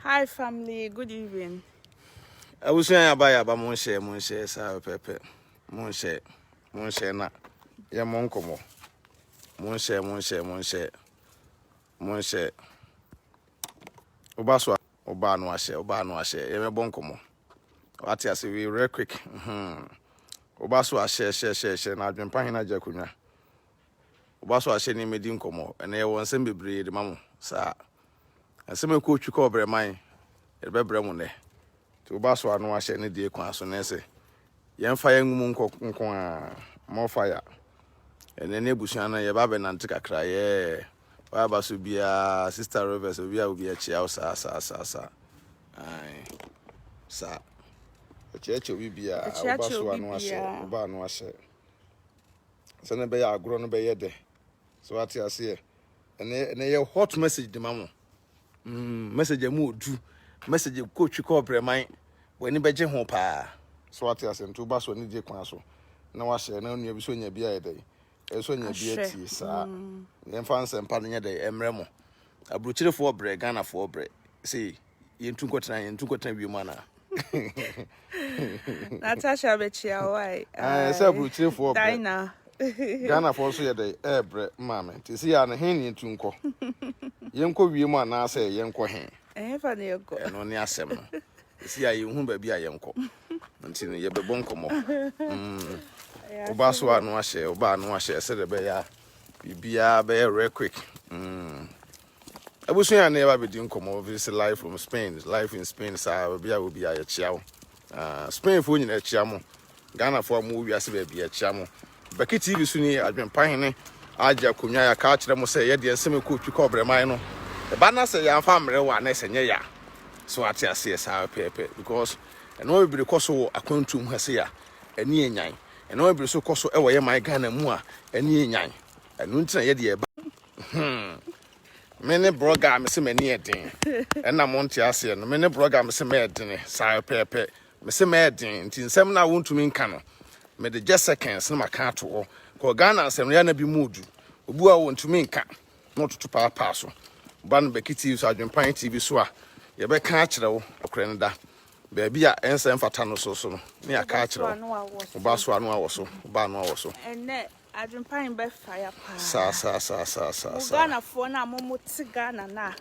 Hi family, good evening. Abusua yɛ aba yɛ aba, mo nhyɛ, mo nhyɛ saa pɛpɛ, mo nhyɛ, mo nhyɛ na yɛ mo nkɔmɔ, mo nhyɛ, mo nhyɛ, mo nhyɛ, mo nhyɛ. Woba so a, woba ano ahyɛ, woba ano ahyɛ, yɛ mɛbɔ nkɔmɔ. Wate ase wei real quick. Woba so ahyɛ, hyɛ, hyɛ, hyɛ na adwempa hene agye akonnwa. Woba so ahyɛ ne mɛdi nkɔmɔ. Ɛnɛ yɛwɔ nsɛm bebree de ma mo saa. Nsɛm ɛkɔ otwi kɔ ɔbrɛman yɛde bɛbrɛ mo nnɛ. Nti woba so ano ahyɛ ne deɛ kwan so ne sɛ yɛmfa yɛn ngu nkɔ nko a more fire. Ɛnɛ ne abusua no yɛba abɛnante kakra yɛ waba so biara, Sister Rivers, obi a obi akyia wo saa saa saa saa. Ae saa ɛkyerɛkyerɛ obi biara woba so ano ahyɛ, woba ano ahyɛ sɛne bɛyɛ agorɔ no bɛyɛ dɛ. So wate aseɛ, ɛnɛ yɛ hot message de ma mo. Message mu odu, message kɔ twi kɔ ɔbrɛman, w'ani bɛgye ho paa. So wate aseɛ, nti woba so ani gye kwan so na wahyɛ na onua bi so nya bi ayɛ dɛ ɛso nya bi atie saa. Yɛmfa nsɛmpa no nyɛ dɛ ɛmmerɛ mo. Aburokyerefoɔ brɛ, Ghanafoɔ brɛ, sei yɛntu nkɔtena, yɛntu nkɔtena wiem anaa? Natasha bɛkyia wai. Sɛ aburokyerefoɔ brɛ, Dinah. Ghanafoɔ nso yɛ dɛ ɛɛbrɛ maame, nti sɛ yɛ a no he ne yɛntu nkɔ, yɛnkɔ wiem anaasɛ yɛnkɔ he? Ɛhefa ne yɛkɔ? Ɛno ne asɛm no. Ɛsi a yɛnhu baabi a yɛnkɔ, nti no yɛbɛbɔ nkɔmmɔ. Woba so a no ahyɛ, woba ano ahyɛ sɛdeɛ ɛbɛyɛ a biribiara bɛyɛ real quick. Abusua ne yɛba bɛdi nkɔmmɔ. This live from Spain, live in Spain saa. Obi a obi a yɛkyia wo. Spain foɔ nyinaa kyia mo, Ghanafoɔ a mowɔ wiase baabi yɛkyia mo. Bɛki TV so ni, adwempa hene agye akonnwa. Yɛaka akyerɛ mo sɛ yɛdeɛ nsɛm ɛkɔ twi kɔ ɔbrɛman no ɛba na sɛ yɛamfa mmerɛ wɔ a na ɛsɛ nyɛ ya so. Ate aseɛ saa pɛɛpɛ, because ɛnɔma bebree kɔ so wɔ akwantuom ha sei a ɛne yɛ nyan, ɛnɔma bebree so kɔ so ɛwɔ yɛ man Ghana mu a ɛne yɛ nyan. Ɛno nti na yɛde ɛba. Me ne blogger a mese m'ani yɛ den, ɛna mo nte aseɛ no. Me ne blogger a mese mɛyɛ dene saa pɛɛpɛ, mese mɛyɛ den, nti nsɛm no a wontumi nka no, mede just seconds na maka ato hɔ kɔ. Ghana nsɛm no yɛna bi mu odu, obi a wɔntumi nka na ɔtoto paapaa so ba no Bɛki TV so, Adwempan TV so a yɛbɛka akyerɛ wo ɔkorɛ no da baabi a ɛnsɛ mfata no so so no ne yɛaka akyerɛ wo. Woba so ano awɔ so, woba ano awɔ so. Ɛnɛ adwempan bɛfa ya paa. Saa saa saa saa saa. Mo saa. Ghanafoɔ no a mo te Ghana no a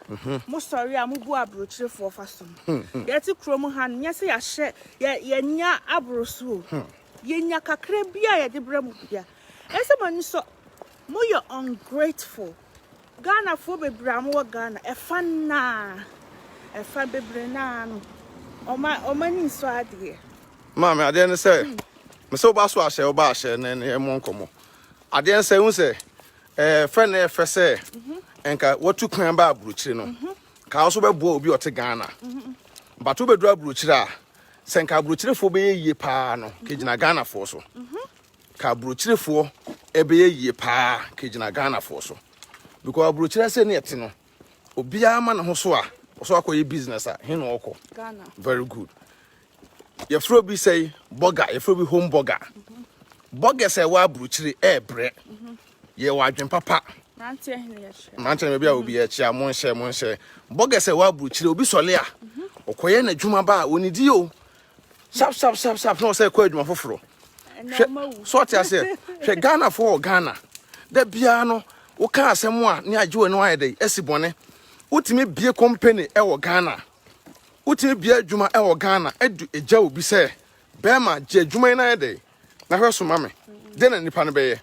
mosɔre a mobu aburokyerefoɔ fa so no, yɛte kurom ha no, nyɛ sɛ yɛahyɛ yɛnya aboro so o. Yɛnya kakra bi a yɛde brɛ mo bia ɛsɛ mo ani sɔ. Moyɛ ungrateful. Ghanafoɔ bebree a mowɔ Ghana, ɛfa naa ɛfa bebree naa no, ɔma ani nsɔ adeɛ. Maame, adeɛ ne sɛ mesɛ woba so ahyɛ, woba ahyɛ ne ne ɛmmɔ nkɔmmɔ. Adeɛ ne sɛ hu sɛ fɛ na ɛfɛ sɛ nka watu kwan ba aburokyire no ka wo so bɛboa obi a ɔte Ghana, but wobɛduru aburokyire a, sɛ nka aburokyirefoɔ bɛyɛ yie paa no kɛgyina Ghanafoɔ so, ka aburokyirefoɔ ɛbɛyɛ yie paa kɛgyina Ghanafoɔ so, because aburokyire sɛ ne ɛte no, obiara ma ne ho so a ɔso akɔyɛ business a he na ɔkɔ? Ghana. Very good. Yɛfrɛ obi sɛ burger, yɛfrɛ obi home burger. Burger sɛ ɛwɔ aburokyire ɛɛbrɛ, yɛwɔ adwen papa. Mmeranteɛ hene yɛhyɛ. Mmeranteɛ no baabi a obi akyia mo, nhyɛ, mo nhyɛ. Burger sɛ ɛwɔ aburokyire, obi sɔle a ɔkɔyɛ n'adwuma ba a onidi o, sharp sharp sharp sharp na ɔsɛ ɛkɔ adwuma foforɔ. Ɛnɛ hwɛ ɔma wu. So ɔte aseɛ, hwɛ, Ghanafoɔ wɔ Ghana da biara no woka asɛm a ne agye wɔ no ayɛ dɛ asi bɔne. Wotumi bie company ɛwɔ Ghana, wotumi bie adwuma ɛwɔ Ghana, ɛdu egya obi sɛ bɛrima gye adwuma yi na ayɛ dɛ na hwɛ so ma me deɛ na nipa no bɛyɛ.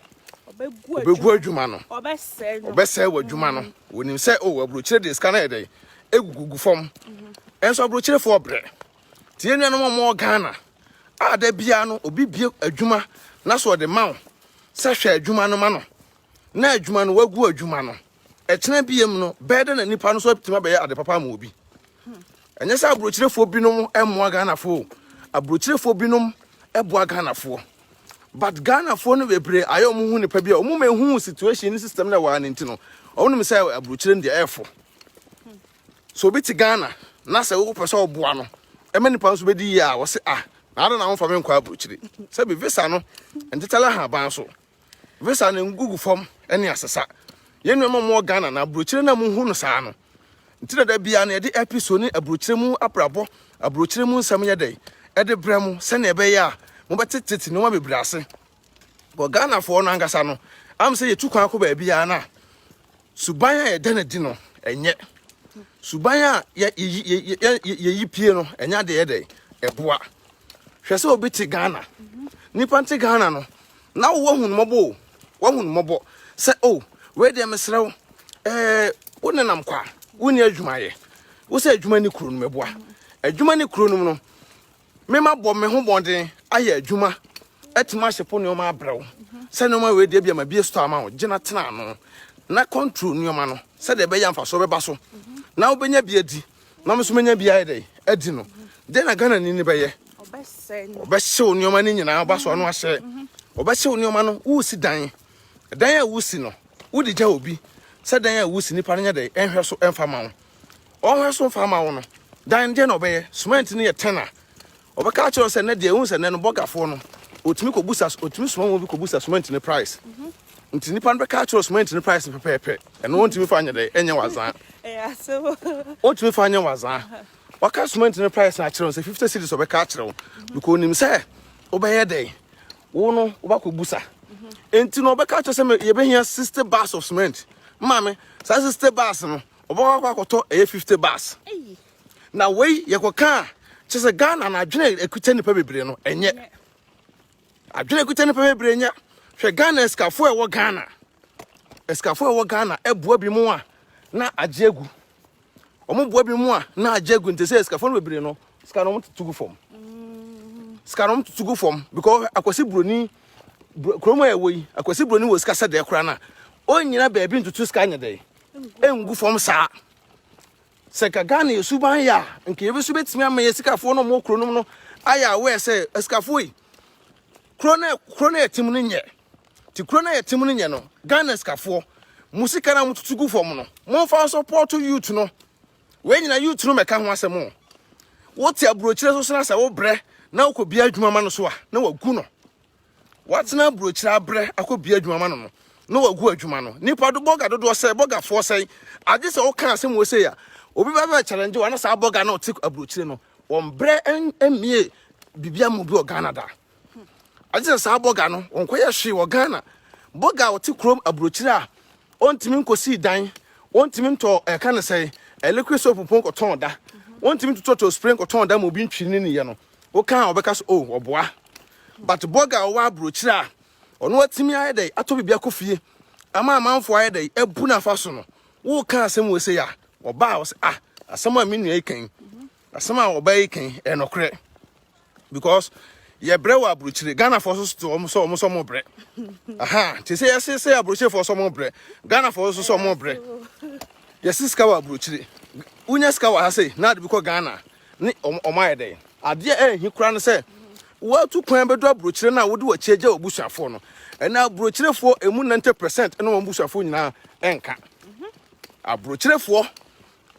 Ɔbɛgu. Ɔbɛgu adwuma no. Ɔbɛsɛe no. Ɔbɛsɛe wɔ adwuma no. Wɔnim sɛ o aburokyire de sika no ayɛ dɛ egugugu fam. Ɛnso aburokyirefoɔ brɛ tie nuanom a wɔwɔ Ghana a da biara no obi bie adwuma na so ɔde ma wo sɛ hwɛ adwuma no ma no na adwuma no wagu adwuma no, ɛkyena biem no bɛyɛ dɛ na nipa no so atumi abɛyɛ ade papa ama obi. Ɛnyɛ sɛ aburokyirefoɔ binom mmoa Ghanafoɔ o, aburokyirefoɔ binom boa Ghanafoɔ, but Ghanafoɔ no bebree ayɛ ɔmo hu nipa bi a ɔmo ma ehu situation ne system na ɛwɔ ha ne nti no ɔmo nim sɛ aburokyire no deɛ ɛɛfo so. Obi te Ghana na sɛ wopɛ sɛ ɔboa no ɛma nipa nso bɛdi yie a, wɔse ah, na ada na womfa me nkɔ aburokyire sɛbi visa no ntetale ahaban so, visa no ngugu fam ne asesa. Yɛn nnuama mu wɔ Ghana na aburokyire na muhu no saa no. Nti na da biara no yɛde episode ne aburokyire mu abrabɔ, aburokyire mu nsɛm yɛ dɛn ɛde brɛ mo sɛnea ɛbɛyɛ a mobɛtetete nneɛma bebree ase. Wɔ Ghanafoɔ no ankasa no, am sɛ yɛtu kwan kɔ baabiara no a, suban a yɛda no adi no ɛnyɛ. Suban a yɛyi pie no ɛnyɛ adeɛ yɛ dɛn ɛboa. Hwɛ sɛ obi te Ghana, nipa nte Ghana no, na wo wahu no mmɔbɔ o, wahu no mmɔbɔ sɛ o oh, wei deɛ mesrɛ wo ɛɛ wo nenam kwa, wonni adwuma yɛ, wo sɛ adwuma ne kuro no mɛboa, adwuma ne kuro no mu no, mema bɔ me ho bɔnden ayɛ adwuma atumi ahyɛ po nneɛma abrɛ wo sɛ nneɛma wei deɛ bi ama bie store ama wo, gyina tena ano na control nneɛma no sɛdeɛ ɛbɛyɛ mfasoɔ bɛba so na wobɛnya bi adi na me nso menya bi ayɛ dɛ adi no. Dɛn na Ghana ni no bɛyɛ? Ɔbɛhyew nneɛma no nyinaa, ɔba so ano ahyɛ. Ɔbɛhyew nneɛma no, wosi dan. Dan a wosi no, wode gya obi sɛ dan a wosi nipa no nyɛ dɛ ɛnhwɛ so ɛmfa ma wo. Ɔnhwɛ so mfa ma wo no, dan deɛ na ɔbɛyɛ. Cement no yɛ tɛn a, ɔbɛka akyerɛ wo sɛ nɛ deɛ ehu sɛ nɛ no bɔgafoɔ no, otumi kɔbusa, otumi soma wɔn bi kɔbusa cement no price. Nti nipa no bɛka akyerɛ cement no price pɛpɛɛpɛ. Ɛno wɔntumi fa nyɛ dɛ ɛnyɛ wazaa. Wɔntumi fa nyɛ wazaa. Waka cement no price no akyerɛ wo sɛ 50 cedis ɔbɛka akyerɛ wo. Because onim sɛ wobɛyɛ dɛn wo no wobakɔ busa. Nti no ɔbɛka akyerɛ sɛ yɛbɛhia 60 bars of cement. Maame, saa 60 bars no ɔbɛkɔ akɔ akɔtɔ ɛyɛ 50 bars. Na wei yɛkɔka a kyerɛ sɛ Ghana no adwene a ɛkuta nnipa bebree no ɛnyɛ. Adwene a ɛkuta nnipa bebree nyɛ. Hwɛ Ghana asikafo a ɛwɔ Ghana. Asikafo a ɛwɔ Ghana ɛboa bi mu a na agye agu. Wɔn boa bi mu a na agye agu nti sɛ asikafo no bebree no sika no wɔn tutu gu fam. Sika no wɔn tutu gu fam because akwasi buroni kurom a ɛwɔ yi akwasi buroni wɔ sika sɛ deɛ koraa na ɔnyina baabi ntutu sika nyɛ dɛ ɛngu fam saa. Sɛ nka Ghana yɛ suban yɛ a, nka yɛbɛ so bɛtumi ama yɛ sikafoɔ no ɔmo kuro nom no ayɛ aware sɛ asikafoɔ yi kuro no kuro no yɛte mu no nyɛ ti kuro no yɛte mu no nyɛ no Ghana sikafoɔ mo sika no a motutu gu fam no momfa support youth no wei nyina youth no mɛka ho asɛm o wote aburokyerɛ so sena sɛ wobrɛ na wokɔ bia adwuma ma no so a na wagu no Watena aburokyire abrɛ akɔbue adwuma ma no no, na wagu adwuma no. Nipa do bɔga dodoɔ sɛ bɔgafoɔ sɛn, agye sɛ woka asɛm wɔ sei a, obi bɛbɛ challenge wa na saa bɔga na ɔte aburokyire no, wɔn brɛ mmie biribi ama obi wɔ Ghana da. Agye sɛ saa bɔga no, wɔnkɔyɛ hwee wɔ Ghana. Bɔga a ɔte kurom aburokyire a, ɔntumi nkɔsii dan, ɔntumi ntɔ ɛka ne sɛn, liquid soap mpo nkɔtɔn da, ɔntumi ntotɔtɔ spray nkɔtɔn da ma obi ntwiri ne niyɛ no. Woka a ɔbɛka so, oh, ɔboa. But bɔga a ɔwɔ aburokyire a ɔno atumi ayɛ dɛ atɔ biribi akɔ fie ama amanfoɔ ayɛ dɛ abu n'afa so no, woka asɛm wɔ sei a, ɔba a ɔsɛ ah, asɛm a me nua yi kan, asɛm a ɔba yi kan, ɛyɛ nokorɛ. Because yɛbrɛ wɔ aburokyire, Ghanafoɔ so so wɔn sɛ wɔn sɛ wɔn brɛ. Aha, te sɛ yɛse sɛ aburokyirefoɔ sɛ wɔn brɛ, Ghanafoɔ so sɛ wɔn brɛ. Yɛse sika wɔ aburokyire, wonya sika wɔ ha sei, na ade bi kɔ Ghana. ne wɔn ayɛ dɛn? Adeɛ a ɛnhi koraa ne sɛ woatu kwan bɛdu aburokyire no a wode w'akyi agya w'abusuafoɔ no. Ɛnna aburokyirefoɔ emu 90% ne wɔn abusuafoɔ nyinaa ɛnka. Aburokyirefoɔ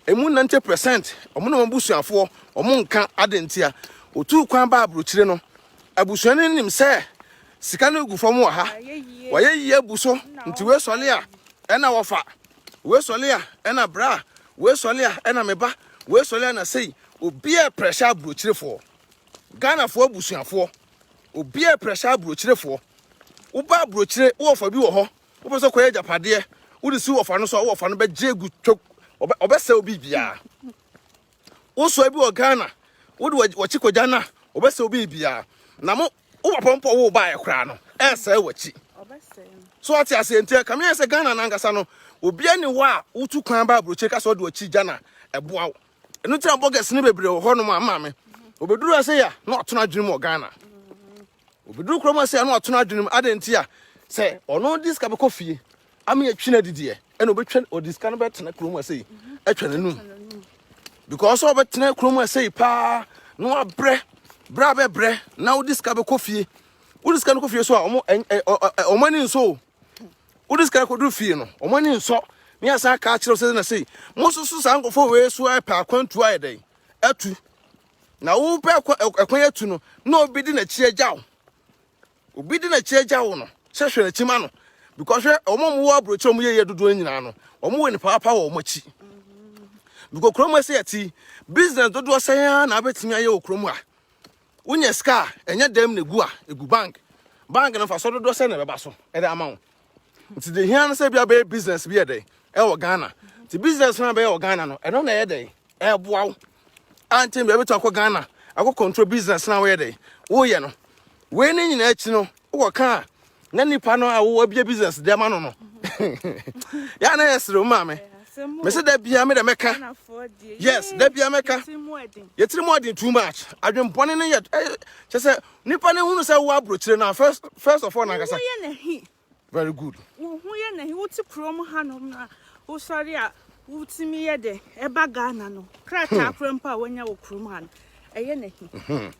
emu 90% wɔn ne wɔn abusuafoɔ wɔn nka ade ntia. Otu kwan ba aburokyire no, abusua no nim sɛ sika no gu fam wɔ ha. Wɔayɛ yie abu so nti wei sɔle a ɛna wɔfa. Wei sɔle a ɛna bra. Wei sɔle a ɛna me ba. Wei sɔle a na sei. Obiara pressure aburokyirefoɔ. Ghanafoɔ abusuafoɔ. Obiara pressure aburokyirefoɔ. Woba aburokyire, wowɔ fa bi wɔ hɔ. Wopɛ sɛ kɔyɛ agyapadeɛ. Wode si wɔfa no so a, wɔfa no bɛgye agu twok. Ɔbɛsɛ wo biribiara. Wosoa bi wɔ Ghana, wode wɔkyi kɔgya no a, ɔbɛsɛ wo biribiara. Na mo wo papa mpo wo baeɛ koraa no, ɛresɛe w'akyi. So ate aseɛ nti ɛkame ayɛ sɛ Ghana no ankasa no, obiara ni hɔ a wotu kwan ba aburokyire ka sɛ ɔde w'akyi gya na ɛboa wo. Ɛno nti na bɔgɛs no bebree wɔ hɔnom a maame obɛduru ase yɛ na ɔtono adwene mu wɔ Ghana. Obɛduru kurom ase a na ɔtono adwene mu adɛn nti a sɛ ɔno de sika bɛkɔ fie ama yɛtwe no adidiɛ ɛna ɔbɛtwa ɔde sika no bɛtena kurom ase yi atwa n'anum because ɔbɛtena kurom ase yi paa na wabrɛ brɛ abɛbrɛ na wode sika bɛkɔ fie wode sika no kɔ fie so a ɔmo ɔmo ani nsɔ o wode sika no kɔduru fie no ɔmo ani nsɔ ne asan aka akyerɛ sɛ na sei mo nso so saa nkurɔfoɔ wei so ɛpɛ akwantuo ayɛ dɛn atu na wopɛ ɛkwan atu no na obi de n'akyi agya wo Obi de n'akyi agya wo no, sɛ hwɛ n'akyi ma no. Because hwɛ, wɔn a wɔwɔ aburokyire a wɔyɛ yɛ dodoɔ nyinaa no, wɔn wɔ nipa papa wɔ wɔn akyi. Because kurom ha sɛ yɛte business dodoɔ sɛn ara na wobɛtumi ayɛ wɔ kurom ha. Wonya sika a, ɛnyɛ dɛm na egu a, egu bank. Bank no mfasoɔ dodoɔ sɛn na ɛbɛba so ɛde ama wo. Nti deɛ hia no sɛ bi abɛyɛ business bi yɛ dɛn ɛwɔ Ghana. Nti business no abɛyɛ wɔ Ghana no, ɛno na ɛyɛ dɛn ɛboa wo. Ankyɛn bi abɛtumi akɔ Ghana akɔ control business na woyɛ dɛn woyɛ no. Wei ne nyinaa akyi no, wokɔ ka a na nipa no a wowɔ abie business de ama no no. Ya na yɛ serew maame. Me se da bia me da mɛka. Yes, da bia mɛka. Yɛtiri mu ɔden too much. Adwempɔne no yɛ kyɛ sɛ nipa no hunu sɛ wo aburokyire na first of all na ankasa. Very good. Wo ho yɛ na wote kurom hanom na wosɔre a wotumi yɛ dɛ ɛba Ghana no. Krataa kora mpo a woanya wɔ kurom ha no, ɛyɛ n'ahi.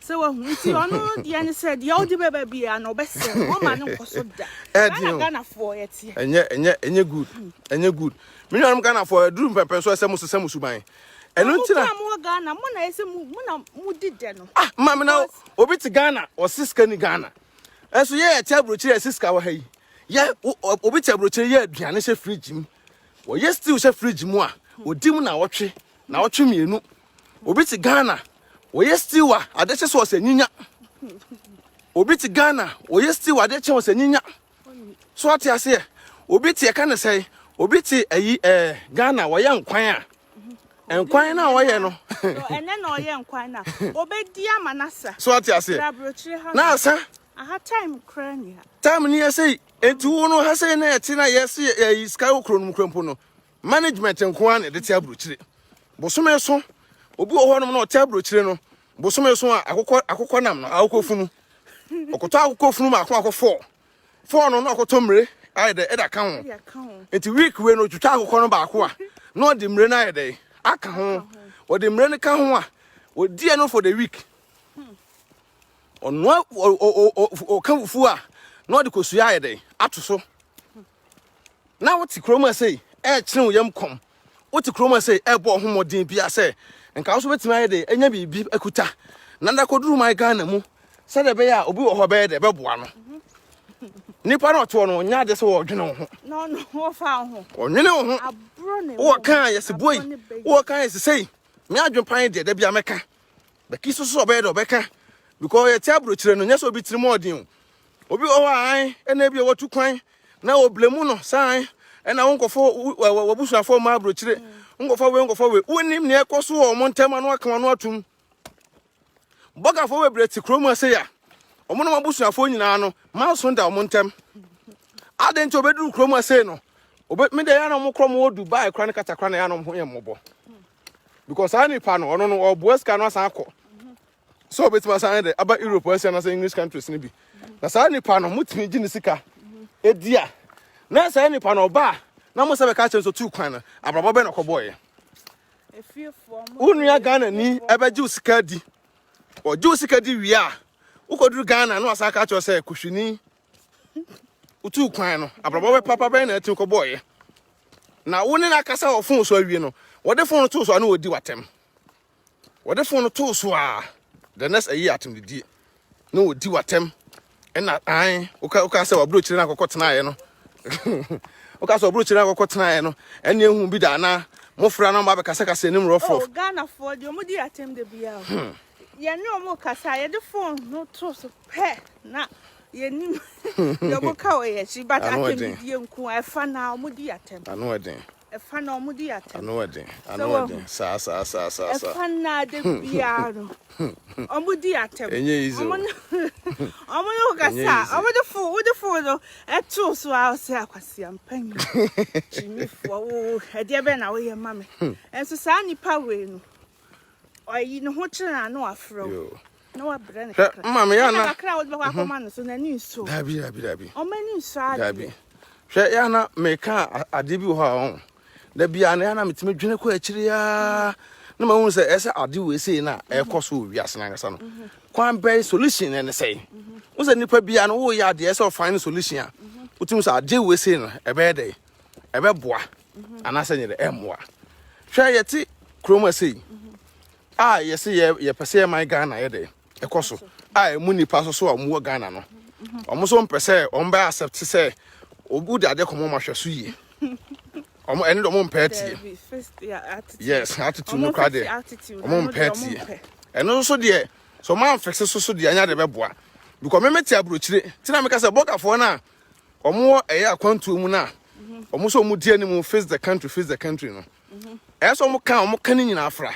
Sɛ wahu nti ɔno deɛ ne sɛ deɛ wode bɛba biara no ɔbɛsɛ no ɔma no nkɔ so da. Ghana Ghanafoɔ yɛteɛ. Ɛnyɛ ɛnyɛ ɛnyɛ good. Ɛnyɛ good. Me nuanom Ghanafoɔ ɛduru mpɛmpɛn so ɛsɛ mo sesa mo suban. Ɛno nti na. Mo wɔ Ghana mo na ɛsɛ mo mo na mo di dɛ no. Ah maame na obi te Ghana ɔsi sika ni Ghana. Ɛnso yɛ yɛte aburokyire ɛsi sika wɔ ha yi. Yɛ obi te aburokyire yɛ aduane hyɛ fridge mu. Wɔyɛ stew hyɛ fridge mu a odi mu na wɔtwe na wɔtwe mmienu. Obi te Ghana wɔyɛ stew a ade kye so ɔsɛ nyinya. Obi te Ghana wɔyɛ stew ade kye ɔsɛ nyinya. So ate aseɛ. Obi te ɛka ne sɛe. Obi te ayi ɛɛ Ghana wɔyɛ nkwan a nkwan na ɔyɛ no. Ɛnɛ na ɔyɛ nkwan na obedi ama nasa. So ate aseɛ. Na asa. Aha time kura ni ha. Time ni ɛsɛ enti wo no ha sɛ na ɛte na yɛse yɛyi sika wɔ kuro no mu kura mpo no management nko ara na ɛde te aburokyire. Bosome so obi wɔ hɔnom na ɔte aburokyire no bosome so a akokɔ akokɔ nam no akokɔ funu. Ɔkɔtɔ akokɔ funu mako akɔ four. Four no na ɔkɔtɔ mmire ayɛ dɛ ɛda ka ho. Nti week wei no otwitwa akokɔ no baako a na ɔde mmire no ayɛ dɛ aka ho. Ɔde mmire no ka ho a ɔdi ɛno for the week. Ɔnoa ɔka fufuo a na ɔde kosua ayɛ dɛ ato so. Na wote kurom a sei ɛrekyene wo yam kɔm. Wote kurom a sei ɛrebɔ wo ho mmɔden bia sɛ nka wo nso bɛtumi ayɛ dɛ anya biribi akuta. Na da kɔduru man Ghana mu sɛdeɛ ɛbɛyɛ a obi wɔ hɔ bɛyɛ dɛ bɛboa no. Nipa na ɔte hɔ no ɔnyɛ adeɛ sɛ ɔdwene wo ho. Ɔnwene wo ho. Wowɔ kan a yɛse boi, wowɔ kan a yɛse sei. Me adwempan deɛ da bia mɛka. Bɛki so so ɔbɛyɛ dɛ ɔbɛka. Because yɛte aburokyire no nyɛ sɛ obi tirim ɔden o. Obi wɔ hɔ a an ɛna ebi a watu kwan na wɔblemu no saa an ɛna wo nkɔfo w'abusuafoɔ mma aburokyire nkɔfo wei nkɔfo wei wonim nea ɛkɔ so wɔ wɔn ntam ano aka wɔn ano atum. Bɔgafoɔ bebree te kurom ase a wɔn ne wɔn abusuafoɔ nyinaa no manso da wɔn ntam. Adɛn nti obɛduru kurom ase no obe me deɛ yɛn na wɔn korɔ wɔn wɔ Dubai kora ne katakora na yɛn na wɔn ho yɛ mmɔbɔ because saa nipa no ɔno no ɔboa sika no asan akɔ. Sɛ obetumi asan de aba Europe asia anaasɛ English countries no bi. Na saa nipa no motumi gye ne sika edi a na saa nipa no ɔba a na mo sɛ bɛka kyerɛ nso tu kwan no abrabɔ bɛn na ɔkɔbɔɔyɛ. Wo nua Ghana ni ɛbɛgye wo sika di. Ɔgye wo sika di wie a wokɔduru Ghana na wasan ka kyerɛ sɛ kɔhwini wotu kwan no abrabɔ bɛ papa bɛn na atumi kɔbɔɔyɛ. Na wo ne no akasa wɔ fon so awie no wɔde fon no too so a na wɔdi w'atɛm. Wɔde fon no too so a, the next ayi atemdidie na wɔdi w'atɛm ɛna an woka woka sɛ waburokyire no akɔkɔ tenaeɛ no woka sɛ waburokyire no akɔkɔ tenaeɛ no ɛne ehu bi da anaa mofra no ma bɛkasakasa anim rɔfrɔf. Oh, Ghanafoɔ deɛ wɔn di atɛm da biara o. Hmm. Yɛne wɔn kasa yɛde phone no to so pɛ na yɛnim deɛ wɔn ka wɔ yɛn akyi but atɛmdidie nko ɛfa na wɔn di atɛm. Ano ɛden. Ɛfa na ɔmo di atɛm. Ano ɛden, ano ɛden, saa saa saa saa saa. Ɛfa na de biara no, ɔmo di atɛm. Ɛnyɛ easy o. Ɔmo ne ɔmo ne wo kasa, ɔmo de fo, wo de fo no ɛto so a ɔsɛ akwasi ampanyin. Gyimifoɔ wo, ɛdeɛ bɛn na woyɛ ma me. Ɛnso saa nipa wei no, ɔyi ne ho kyerɛ na ano afrɛ wo. Na wabrɛ no kakra. Maame yɛ ana. Kakra a wode bɛkɔ akɔma no so n'ani nsɔ. Dabi dabi dabi. Ɔmo ani nsɔ adeɛ. Dabi. Hwɛ yɛ ana meka adeɛ bi wɔ hɔ a ɔho. Dabi ana yɛ ana metumi dwene kɔ akyiri aa. Na mahu sɛ ɛsɛ ade wei sei na ɛkɔ so wɔ wiase no ankasa no. Kwan bɛn solution na ɛne sɛn. Wo sɛ nipa bi a no woyɛ adeɛ ɛsɛ ɔfind solution a. Wotumi sɛ adeɛ wei sei no ɛbɛyɛ dɛ. Ɛbɛboa. Anaasɛ nyɛ dɛ ɛmmoa. Hwɛ yɛte kurom ase yi. A yɛse yɛ yɛpɛ sɛ yɛman Ghana yɛ dɛ ɛkɔ so a ɛmu nipa so so a wɔn wɔ Ghana no wɔn nso mpɛ sɛ wɔn bɛ accept sɛ obi de adeɛ kɔmɔ ma hwɛ so yie. Ɔmo ɛne deɛ ɔmo mpɛ atie. Yes, attitude no kora deɛ ɔmo mpɛ atie. Ɛno nso deɛ sɛ ɔmo amfixe so so deɛ anya de bɛboa. Because me mete aburokyire ti na meka sɛ bɔgafoɔ no a ɔmo wɔ ɛyɛ akwantuo mu no a ɔmo sɛ ɔmo di anim face the country, face the country no. Ɛyɛ sɛ ɔmo ka ne nyinaa fra.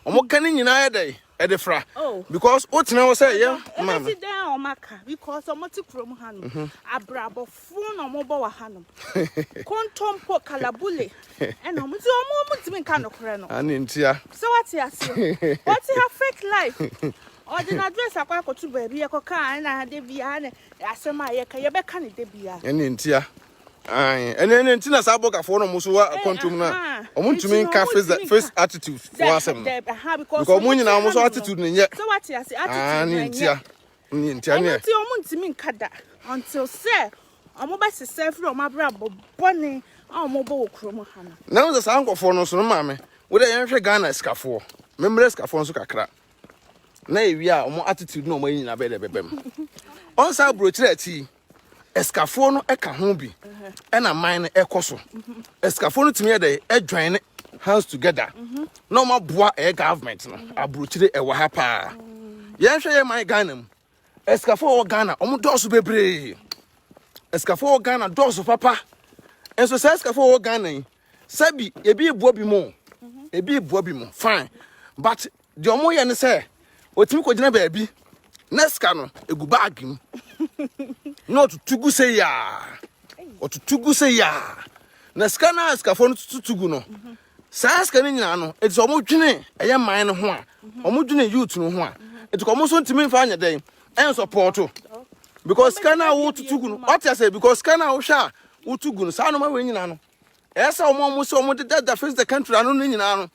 Ɔmo ka ne nyinaa yɛ dɛ ɛde fra. Oh. Because wotena hɔ sɛ ɛyɛ maame. Ebesi dan a ɔmo aka because ɔmo te kurom ha no, abrabɔfo na ɔmo bɔ wɔ ha no, kontompo kalabule ɛna ɔmo ti ɔmo ntumi nka nokorɛ no. Ane ntia. Sɛ wate aseɛ, wɔte ha fake life, ɔde n'address akɔ akɔto baabi yɛkɔka ɛna de bia ɛna asɛm a yɛka yɛbɛka ne de bia. Ɛne ntia. Ayi, ɛne nti na saa bɔgafoɔ no ɔmo so wɔ akwantuo mu no a ɔmo ntumi Nti no, nka ɔmo face the ntumi face nka. attitude fo asɛm no. Because Because ɔmo nyinaa ɔmo so attitude ne nyɛ. Sɛ wate ase, Ah, attitude ne no ntia. ɛnyɛ. Ne ntia Ɛno ne. nti ɔmo ntumi nka da until sɛ ɔmo bɛsesa firi ɔmo abrabɔ bɔne a ɔmo bɔ wɔ kurom ha no. Na wo sɛ saa nkɔfoɔ no so no, maame, wo dɛ yɛnhwɛ Ghana sikafoɔ. Memmerɛ sikafoɔ nso kakra. Na ewie a ɔmo attitude na ɔmo ayi nyinaa bɛyɛ dɛ bɛbɛ mu. Ɔnsa aburokyerɛ akyi, ɛsikafoɔ no ɛka ho bi. Ɛna man no ɛkɔ so. Ɛsikafoɔ no tumi yɛ dɛ ɛjoin hands together. Na ɔmo aboa ɛyɛ government no. Aburokyire ɛwɔ ha paa. Yɛnhwɛ yɛ man Ghana mu. Ɛsikafoɔ wɔ Ghana, ɔmo dɔɔso bebree. Ɛsikafoɔ wɔ Ghana dɔɔso papa. Nso saa ɛsikafoɔ wɔ Ghana yi, sɛbi ebi eboa bi mu, ebi eboa bi mu, fine. But deɛ ɔmo yɛ ne sɛ, otumi kɔ gyina baabi, na sika no egu bag mu. Na ɔtutu gu sɛ yaa. Ɔtutu gu sɛ yaa. Na sika no a sikafoɔ no tutu gu no, saa sika no nyinaa no, eti sɛ ɔmo dwene ɛyɛ man no ho a, ɔmo dwene youth no ho a, eti kɔ ɔmo nso ntumi nfa anyɛ dɛn ɛn support. Because sika no a wotutu gu no, wate ase, because sika no a wohwɛ a wotu gu no, saa nneɛma wei nyinaa no, ɛyɛ sɛ ɔmo a ɔmo sɛ ɔmo deda face the country ano no nyinaa no,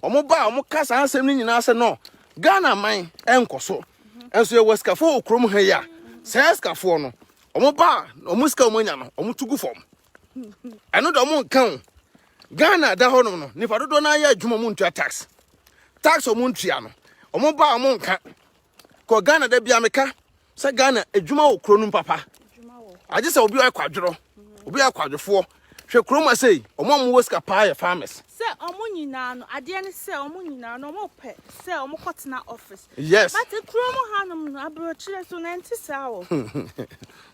ɔmo ba a ɔmo ka saa asɛm no nyinaa sɛ no Ghana man ɛnkɔ so. Ɛnso yɛwɔ sikafoɔ wɔ kurom ha yi a, saa sikafoɔ no ɔmo ba a, ɔmo sika a ɔmo anya no ɔmo tu gu fam. Ɛno de ɔmo nka o. Ghana da hɔnom no, nipa dodoɔ no ayɛ adwuma, ɔmo ntua tax. Tax ɔmo ntua no, ɔmo ba a ɔmo nka kɔ Ghana. Da bia meka sɛ Ghana adwuma wɔ kuro no mu papa. Adwuma wɔ hɔ. Agye sɛ obi ayɛ kwadworɔ, obi ayɛ kwadwofoɔ. Hwɛ kurom ase yi, ɔmo a ɔmo wɔ sika paa yɛ farmers. Sɛ ɔmo nyinaa no, adeɛ ne sɛ ɔmo nyinaa no ɔmo pɛ sɛ ɔmo kɔtena office. But kurom hanom no, aburokyerɛ so na nti saa wɔ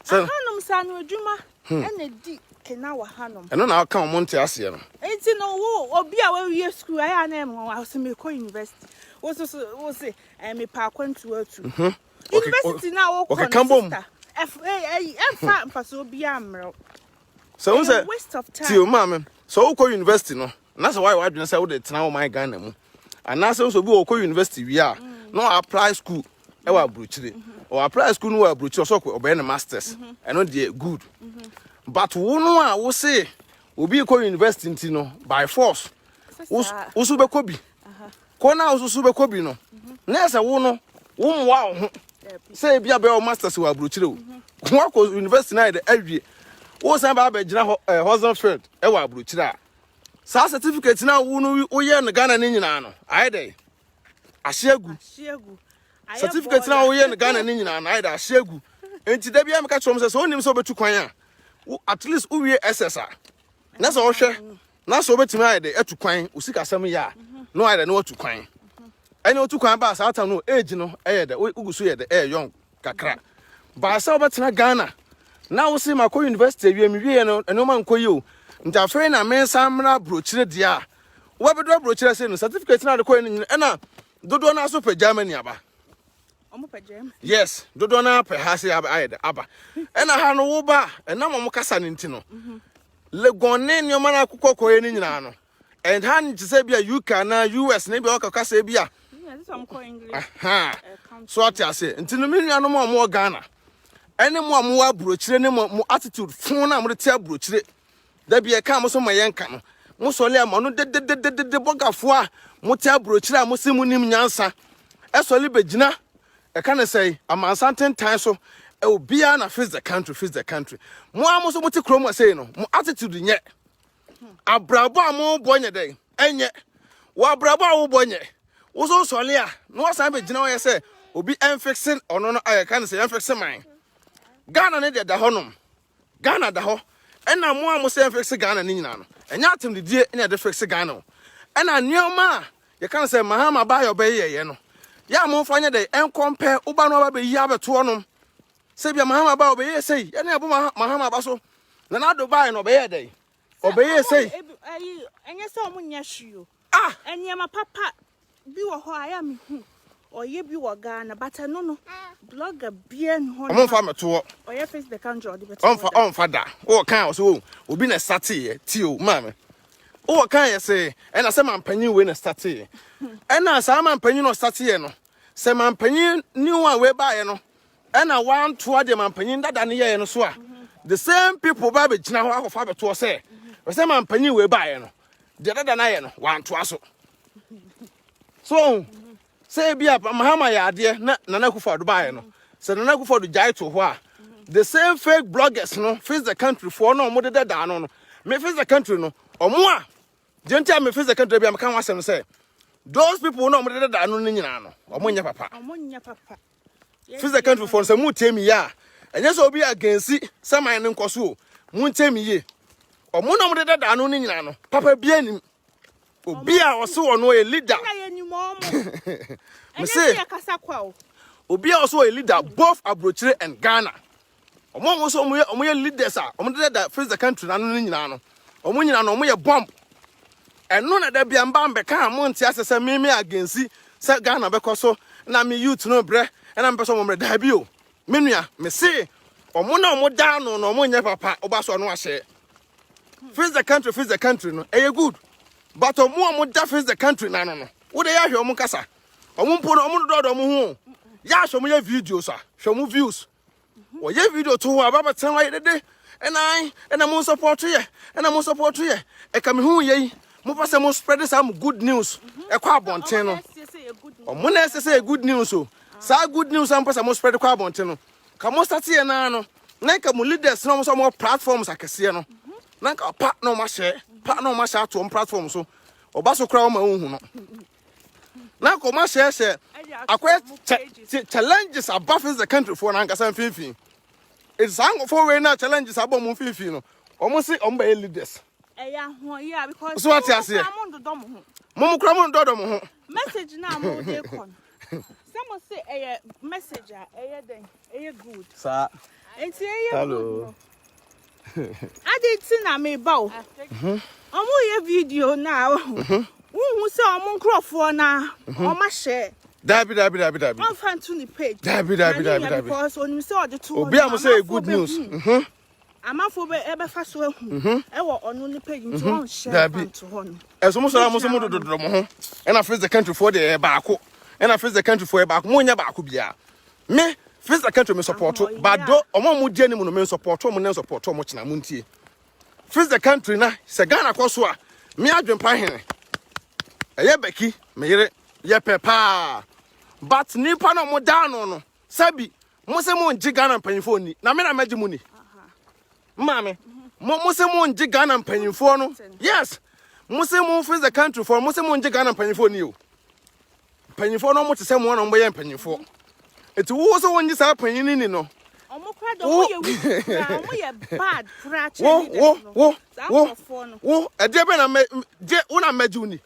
Sɛ hanom saa no, adwuma ɛna di kena wɔ hanom. Ɛno na aka ɔmo nte aseɛ no. Nti no wo obi a wawie school ayɛ a na ɛmu wa sɛ mekɔ university, wo so so wo se mepɛ akwantu atu university na wokɔ Ɔkeka no bom. sister ɛf ɛ ɛ ɛmfa mfasoɔ biara mmerɛw. Sɛ wo Ɛyɛ sɛ waste of time. Tie o, maame, sɛ wokɔ university no na sɛ woayɛ w'adwene sɛ wode tena wo man Ghana mu anaasɛ wo sɛ obi wɔ wokɔ university wie a na ɔapply school ɛwɔ aburokyire, ɔ apply school no wɔ aburokyire, ɔsɛ ɔbɛyɛ ne masters, ɛno deɛ good. But wo no a wo se obi kɔ university nti no by force Sɛ wo saa. wo so bɛkɔ bi kɔ na wo so so bɛkɔ bi no, na ɛsɛ wo no wo mmoa wo ho. Dabi. Sɛ ebi abɛyɛ wo masters wɔ aburokyire o, wakɔ university na yɛ de awie, wo san ba abɛgyina hɔ hustle field ɛwɔ aburokyire a, saa certificate na wo no woyɛ no Ghana ne nyinaa no ayɛ dɛ ahye agu. Ahye agu. Ayɛ Certificate na bɔɔla. woyɛ no Ghana ne nyinaa no ayɛ dɛ ahye agu. Nti da biara meka kyerɛ wɔn sɛ wonim sɛ wobɛtu kwan a, wo at least wowie SS a, na sɛ wohwɛ na sɛ wobɛtumi ayɛ dɛ atu kwan, wo sikasɛm yɛ a, na wayɛ dɛ na watu kwan. Ɛne wotu kwan baa saa time no, age no ɛyɛ dɛ wogu so yɛ dɛ ɛyɛ young kakra baa sɛ wobɛtena Ghana na wo se makɔ university awie, mewie no ɛnneɛma nkɔ yi o, nti afei na mensan mmra aburokyire deɛ a, wobɛbɛdɔ aburokyire sɛ no certificate no ade kɔɛ no nyina. Ɛna dodoɔ no aso pɛ Germany aba. Ɔmo pɛ Germany. Yes, dodoɔ no apɛ ha sɛ ayɛ dɛ aba. Ɛna ha no wo ba a, ɛnam ɔmo kasa no nti no, Legon ne nneɛma no akokɔ kɔɛ no nyinaa no, ɛha no te sɛ bi a UK anaa US ne bi a wɔka kasa bi a. Yeah, this one call English. Aha. Country. So ate ase, nti no me nuanom a mowɔ Ghana ɛne mo a mowɔ aburokyire ne mo attitude fon no a mode te aburokyire da bi ɛka mo so ma yɛnka no, mo sɔle ama no dedededede. Bɔgafoɔ a mote aburokyire a mo se mo nim nyansa ɛsɔle bɛgyina ɛka ne sɛ amansa ntentan so obiara na face the country, face the country. Mo a mo so mote kurom ase no, mo attitude nyɛ, abrabɔ a mobɔ nyɛ dɛn ɛnyɛ wɔ abrabɔ a wobɔ nyɛ. Wo so sɔle a na wasan bɛgyina hɔ yɛ sɛ obi ɛmfixe ɔno no ayɛ ka ne sɛ yɛmfixe man Ghana ne deɛ da hɔnom. Ghana da hɔ. Ɛna mo a mo sɛ yɛn fixe Ghana ne nyinaa no, ɛnyɛ atemdidie na yɛde fixe Ghana o. Ɛna nneɛma a yɛka no sɛ Mahama ba yɛ ɔbɛyɛ yɛyɛ no, yɛ a momfa nyɛ dɛ ɛnkɔmpɛ woba no aba bɛyi abɛtoɔ nom. Sɛ bia Mahama ba ɔbɛyɛ sei, yɛne ɛbo Mahama ba so. Nana Addo baeɛ no ɔbɛyɛ dɛ, ɔbɛyɛ sei. Ɛnyɛ sɛ ɔmo nyɛ hwee o. Ah! Nneɛma papa bi wɔ hɔ a ɛyɛ a mehu ɔyɛ bi wɔ Ghana, but ɛno no blogger bia ni hɔ. Ɔmo nfa mɛtoɔ. Ɔyɛ Face the Country ɔde bɛto. Ɔnfa ɔnfa da. Wɔ kan ɔsɛ o obi na starteeɛ tie o maame. Wɔ kan yɛ sɛ ɛna sɛ mampanyin wei na starteeɛ. Ɛna saa mampanyin na ɔstarteeɛ no sɛ mampanyin new one wei baeɛ no ɛna wantoa deɛ mampanyin dada no yɛɛ no so a, the same people ba bɛgyina hɔ akɔfa abɛtoɔ sɛ sɛ mampanyin wei baeɛ no deɛ dada no ayɛ no wantoa so. So sɛ ebi a Mahama yɛ adeɛ na Nana Akufo-Addo baeɛ no, sɛ Nana Akufo-Addo gyae to hɔ a, the same fake bloggers no, Face the Country foɔ no, ɔmo deda daa no no me Face the Country no, ɔmo a deɛ nti a me Face the Country bi a meka ho asɛm sɛ those people no ɔmo deda daa no no nyinaa no, ɔmo nyɛ papa. Ɔmo nyɛ papa. Face the Country foɔ no, sɛ mo tie mi yie a, ɛnyɛ sɛ obi against sɛ man no nkɔ so o, mo ntie mi yie. Ɔmo na ɔmo deda daa no no nyinaa no, papa bi anim obi a ɔse ɔno ɔyɛ leader. Ɛna yɛ nim ɔmo. Me Ɛnyɛ se sɛ yɛkasa kwa o. Obi a ɔso ɔyɛ leader both aburokyire and Ghana, ɔmo a ɔmo nso ɔmo yɛ leaders a ɔmo deda da Face the Country n'ano no nyinaa no, ɔmo nyinaa no ɔmo yɛ bomb. Ɛno na da bia mba mbɛka a mo nte ase sɛ me against sɛ Ghana bɛkɔ so na me youth no brɛ ɛna mpɛ sɛ ɔmo mbrɛ. Daabi o, me nua, me se ɔmo na ɔmo da ano na ɔmo nyɛ papa. Ɔba so ɔno ahyɛ Face the Country. Face the Country no ɛyɛ good, but ɔmo a ɔmo da Face the Country n'ano no, wo de yɛ ahwɛ ɔmo kasa, ɔmo mpo no ɔmo dɔdɔ ɔmo ho o. Yɛ ahwɛ ɔmo yɛ videos a, hwɛ ɔmo views. Wɔyɛ video to hɔ a, baba tɛn hɔ ayɛ dede ɛnan ɛna mo support yɛ, ɛna mo support yɛ. Ɛka mi hu yɛ yi, mo pɛ sɛ mo spread saa mo good news ɛkɔ abɔnten no. Ɔmo na ɛsɛ sɛ yɛ good news. Ɔmo na ɛsɛ sɛ yɛ good news o. Saa good news a mo pɛ sɛ mo spread kɔ abɔnten no, ka mo start yɛ naa no na nka mo leaders na ɔmo sɛ ɔmo wɔ platforms akɛseɛ no, na nka pa na ɔmo ahyɛ pa na ɔmo ahyɛ ato ɔmo platform so. Ɔba so koraa ɔmo ahuhu no na nka ɔmo ahyɛ hyɛ Ɛde ato akɔyɛ ɔmo pages. Challenges aba Face the Country foɔ n'ankasa mfimfini. Eti saa nkɔfoɔ wei na challenges aba ɔmo mfimfini no, ɔmo se ɔmo bɛyɛ leaders. Ɛyɛ ahoɔyɛ a because So wate aseɛ? mo koraa mo ndodɔ mo ho. Mo kura mo ndɔdɔ mo ho. Message na mo de kɔ no, sɛ mo se ɛyɛ message a ɛyɛ dɛn, ɛyɛ good. Saa. Nti ɛyɛ Hello. good no ade ti na meba o. Ɔmo yɛ video na wohu sɛ ɔmo nkurɔfoɔ na ɔmo ahyɛ. Dabi, dabi, dabi, dabi. Ɔmfa nto ne page. Dabi, dabi, Na ne dabi, nua dabi. because onim sɛ ɔde to hɔ Obi no, a mo sɛ amanfoɔ good news. bɛhu. Amanfoɔ bɛ ɛbɛfa so ahu ɛwɔ ɔno ne page, nti ɔnhyɛ Dabi. fa nto hɔ no. Ɛso mo sɔrɔ a mo sɛ mo dododoro mo ho ɛna Face the Country foɔ deɛ ɛyɛ baako, ɛna Face the Country foɔ yɛ baako. Mo nyɛ baako biara. Me Face the Country me support, Ahoɔyɛ. but do ɔmo a mo di anim no, me support ɔmo ne support ɔmo kyena. Mo ntie Face the Country na sɛ Ghana kɔ so a, me adwempa hene ɛyɛ bɛki me yere yɛ pɛ paa, but nipa na ɔmo da ano no, sɛbi mo sɛ mo ngye Ghana mpanyinfoɔ ni na me na mɛgye mo ni. Maame, mo sɛ mo ngye Ghana mpanyinfoɔ no, yes, mo sɛ mo Face the Country foɔ, mo sɛ mo ngye Ghana mpanyinfoɔ ni o. Mpanyinfoɔ no, ɔmo te sɛ mo na ɔmo bɛyɛ mpanyinfoɔ, eti wo sɛ wɔn ngye saa panyin ni no. Ɔmo kora de ɔmo yɛ weak koraa, ɔmo yɛ bad koraa kyɛn Wo leaders wo no. wo Saa wo nkurɔfoɔ no. Wo ɛdeɛ bɛ na mɛ gye wo na mɛgye wo ni.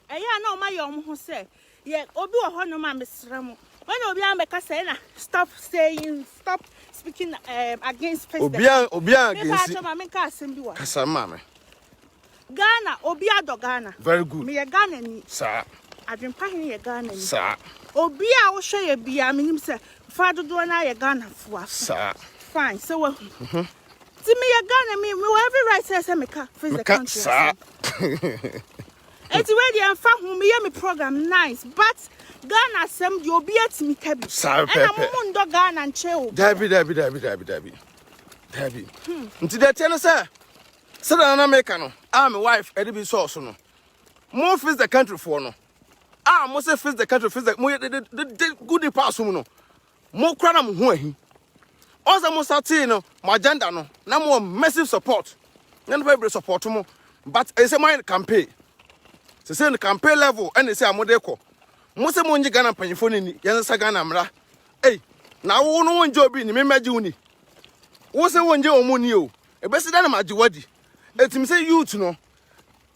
Ɛyɛ a na ɔmo ayɛ ɔmo ho sɛ yɛ obi wɔ hɔnom a mesrɛ mo wɔn obi a mbɛka sɛ ɛna stop saying, stop speaking against Face the Obi a obi a mepa against. atwa ma menka asɛm bi wɔ ha. Kasa, maame. Ghana, obi adɔ Ghana. Very good. Meyɛ Ghana ni. Saa. Adwempa hene yɛ Ghana ni. Saa. Obi a wohwɛ yɛ bia, menim sɛ fa dodoɔ no ayɛ Ghanafoɔ a. Saa. Fine, sɛ wahu nti meyɛ Ghana, me mewɔ every right sɛ meka Face the meka Country saa. asɛm. Eti wei deɛ mfa ho, meyɛ me program nice, but Ghana asɛm deɛ, obi atumi ka bi. Saa ɛna pɛpɛ. mo mo ndɔ Ghana nkyɛn o. Dabi, dabi, dabi, dabi, dabi, dabi. Nti deɛ teɛ no sɛ sɛdeɛ nana meka no a, me wife ɛde bi sɔɔ so no, mo Face the Country foɔ no a mo sɛ Face the Country, face the mo yɛ de de de de good nipa asom no, mo kora na mo ho ahi. Ɔsɛ mo satee no, mo agenda no na mo wɔ massive support na nipa bebree support mo, but ɛyɛ sɛ mo ayɛ no campaign sɛ no campaign level ɛna ɛsɛ a mo de kɔ. Mo sɛ mo nye Ghana mpanyinfoɔ no ni, yɛn nsa Ghana mmara ei na wo no wongye obi ni, me mmɛgye wo ni. Wo sɛ wongye wɔn mu ni o. Ebesi dɛn na magye wo adi? Eti me sɛ youth no,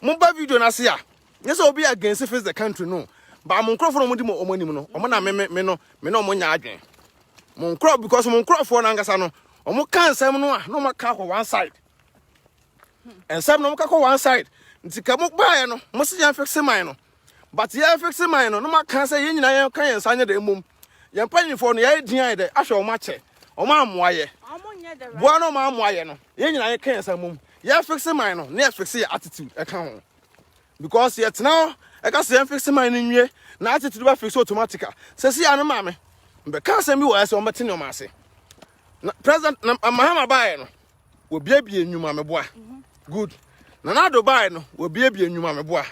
mo ba video no ase a, nyɛ sɛ obi against face the country no, ba mo nkurɔfoɔ na wɔn di mo wɔn anim no, wɔn na me me me no, me na wɔn nyɛ adwene. Mo nkurɔ because mo nkurɔfoɔ no ankasa no, wɔn ka nsɛm no a na wɔn aka akɔ one side. Nsɛm no wɔn ka kɔ one side. Nti ka mo baeɛ no, mo se yɛn fixe man no. But yɛn fixe man no, na mo aka sɛ yɛn nyinaa yɛn ka yɛn nsa nyɛ dɛ mmom. Yɛn mpanyinfoɔ no yɛayɛ din ayɛ dɛ ahwɛ wɔn akyɛ. Wɔn ammoa yɛ. Boa no wɔn ammoa yɛ no, yɛn nyinaa yɛka yɛn nsa mmom. Yɛ fixe man no, na yɛ fixe yɛ attitude ɛka ho. Because yɛtena hɔ ɛka sɛ yɛn fixe man no nwie na attitude bɛ fixe automatic a. Sɛsi ano maame, mbɛka asɛm bi wɔ ɛsɛ wɔn bɛte nneɛma ase. Na President na Mahama baeɛ no, wɔbiebie nnwuma meboa. Good. Nana Addo baeɛ no, wɔbiebie nnwuma meboa.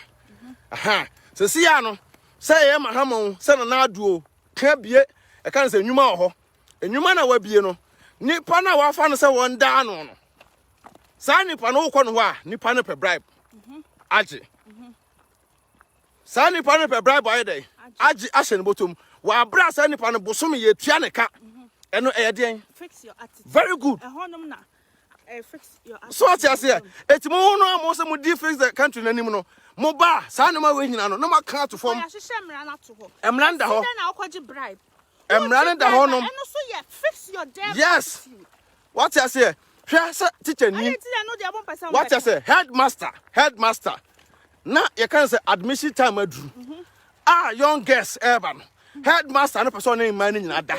Aha. Sɛsi ano, sɛ ɛyɛ Mahama o, sɛ Nana Addo o, ka bie, ɛka no sɛ nnwuma wɔ hɔ. Nnwuma na wabie no, nipa no a wafa no sɛ wɔn daa no no, saa nipa no wokɔ no hɔ a, nipa no pɛ bribe agye. Saa nipa no pɛ bribe ayɛ dɛn? Agye ahyɛ ne bɔtɔ mu. Wɔabrɛ saa nipa no bosome yɛtua ne ka. Ɛno ɛyɛ deɛn? Very good. So ate aseɛ. Eti mo no a mo sɛ mo di fix the country n'anim no, mo ba saa nneɛma wei nyinaa no na mo aka ato fam. Mmara no da hɔ. Mmara no da hɔ nom. Yes. Wate aseɛ. Hwɛ sɛ teacher ni. Wate aseɛ headmaster headmaster na yɛka no sɛ admission time aduru a young girls ɛreba no headmaster no pɛ sɛ ɔne mmaa no nyinaa da.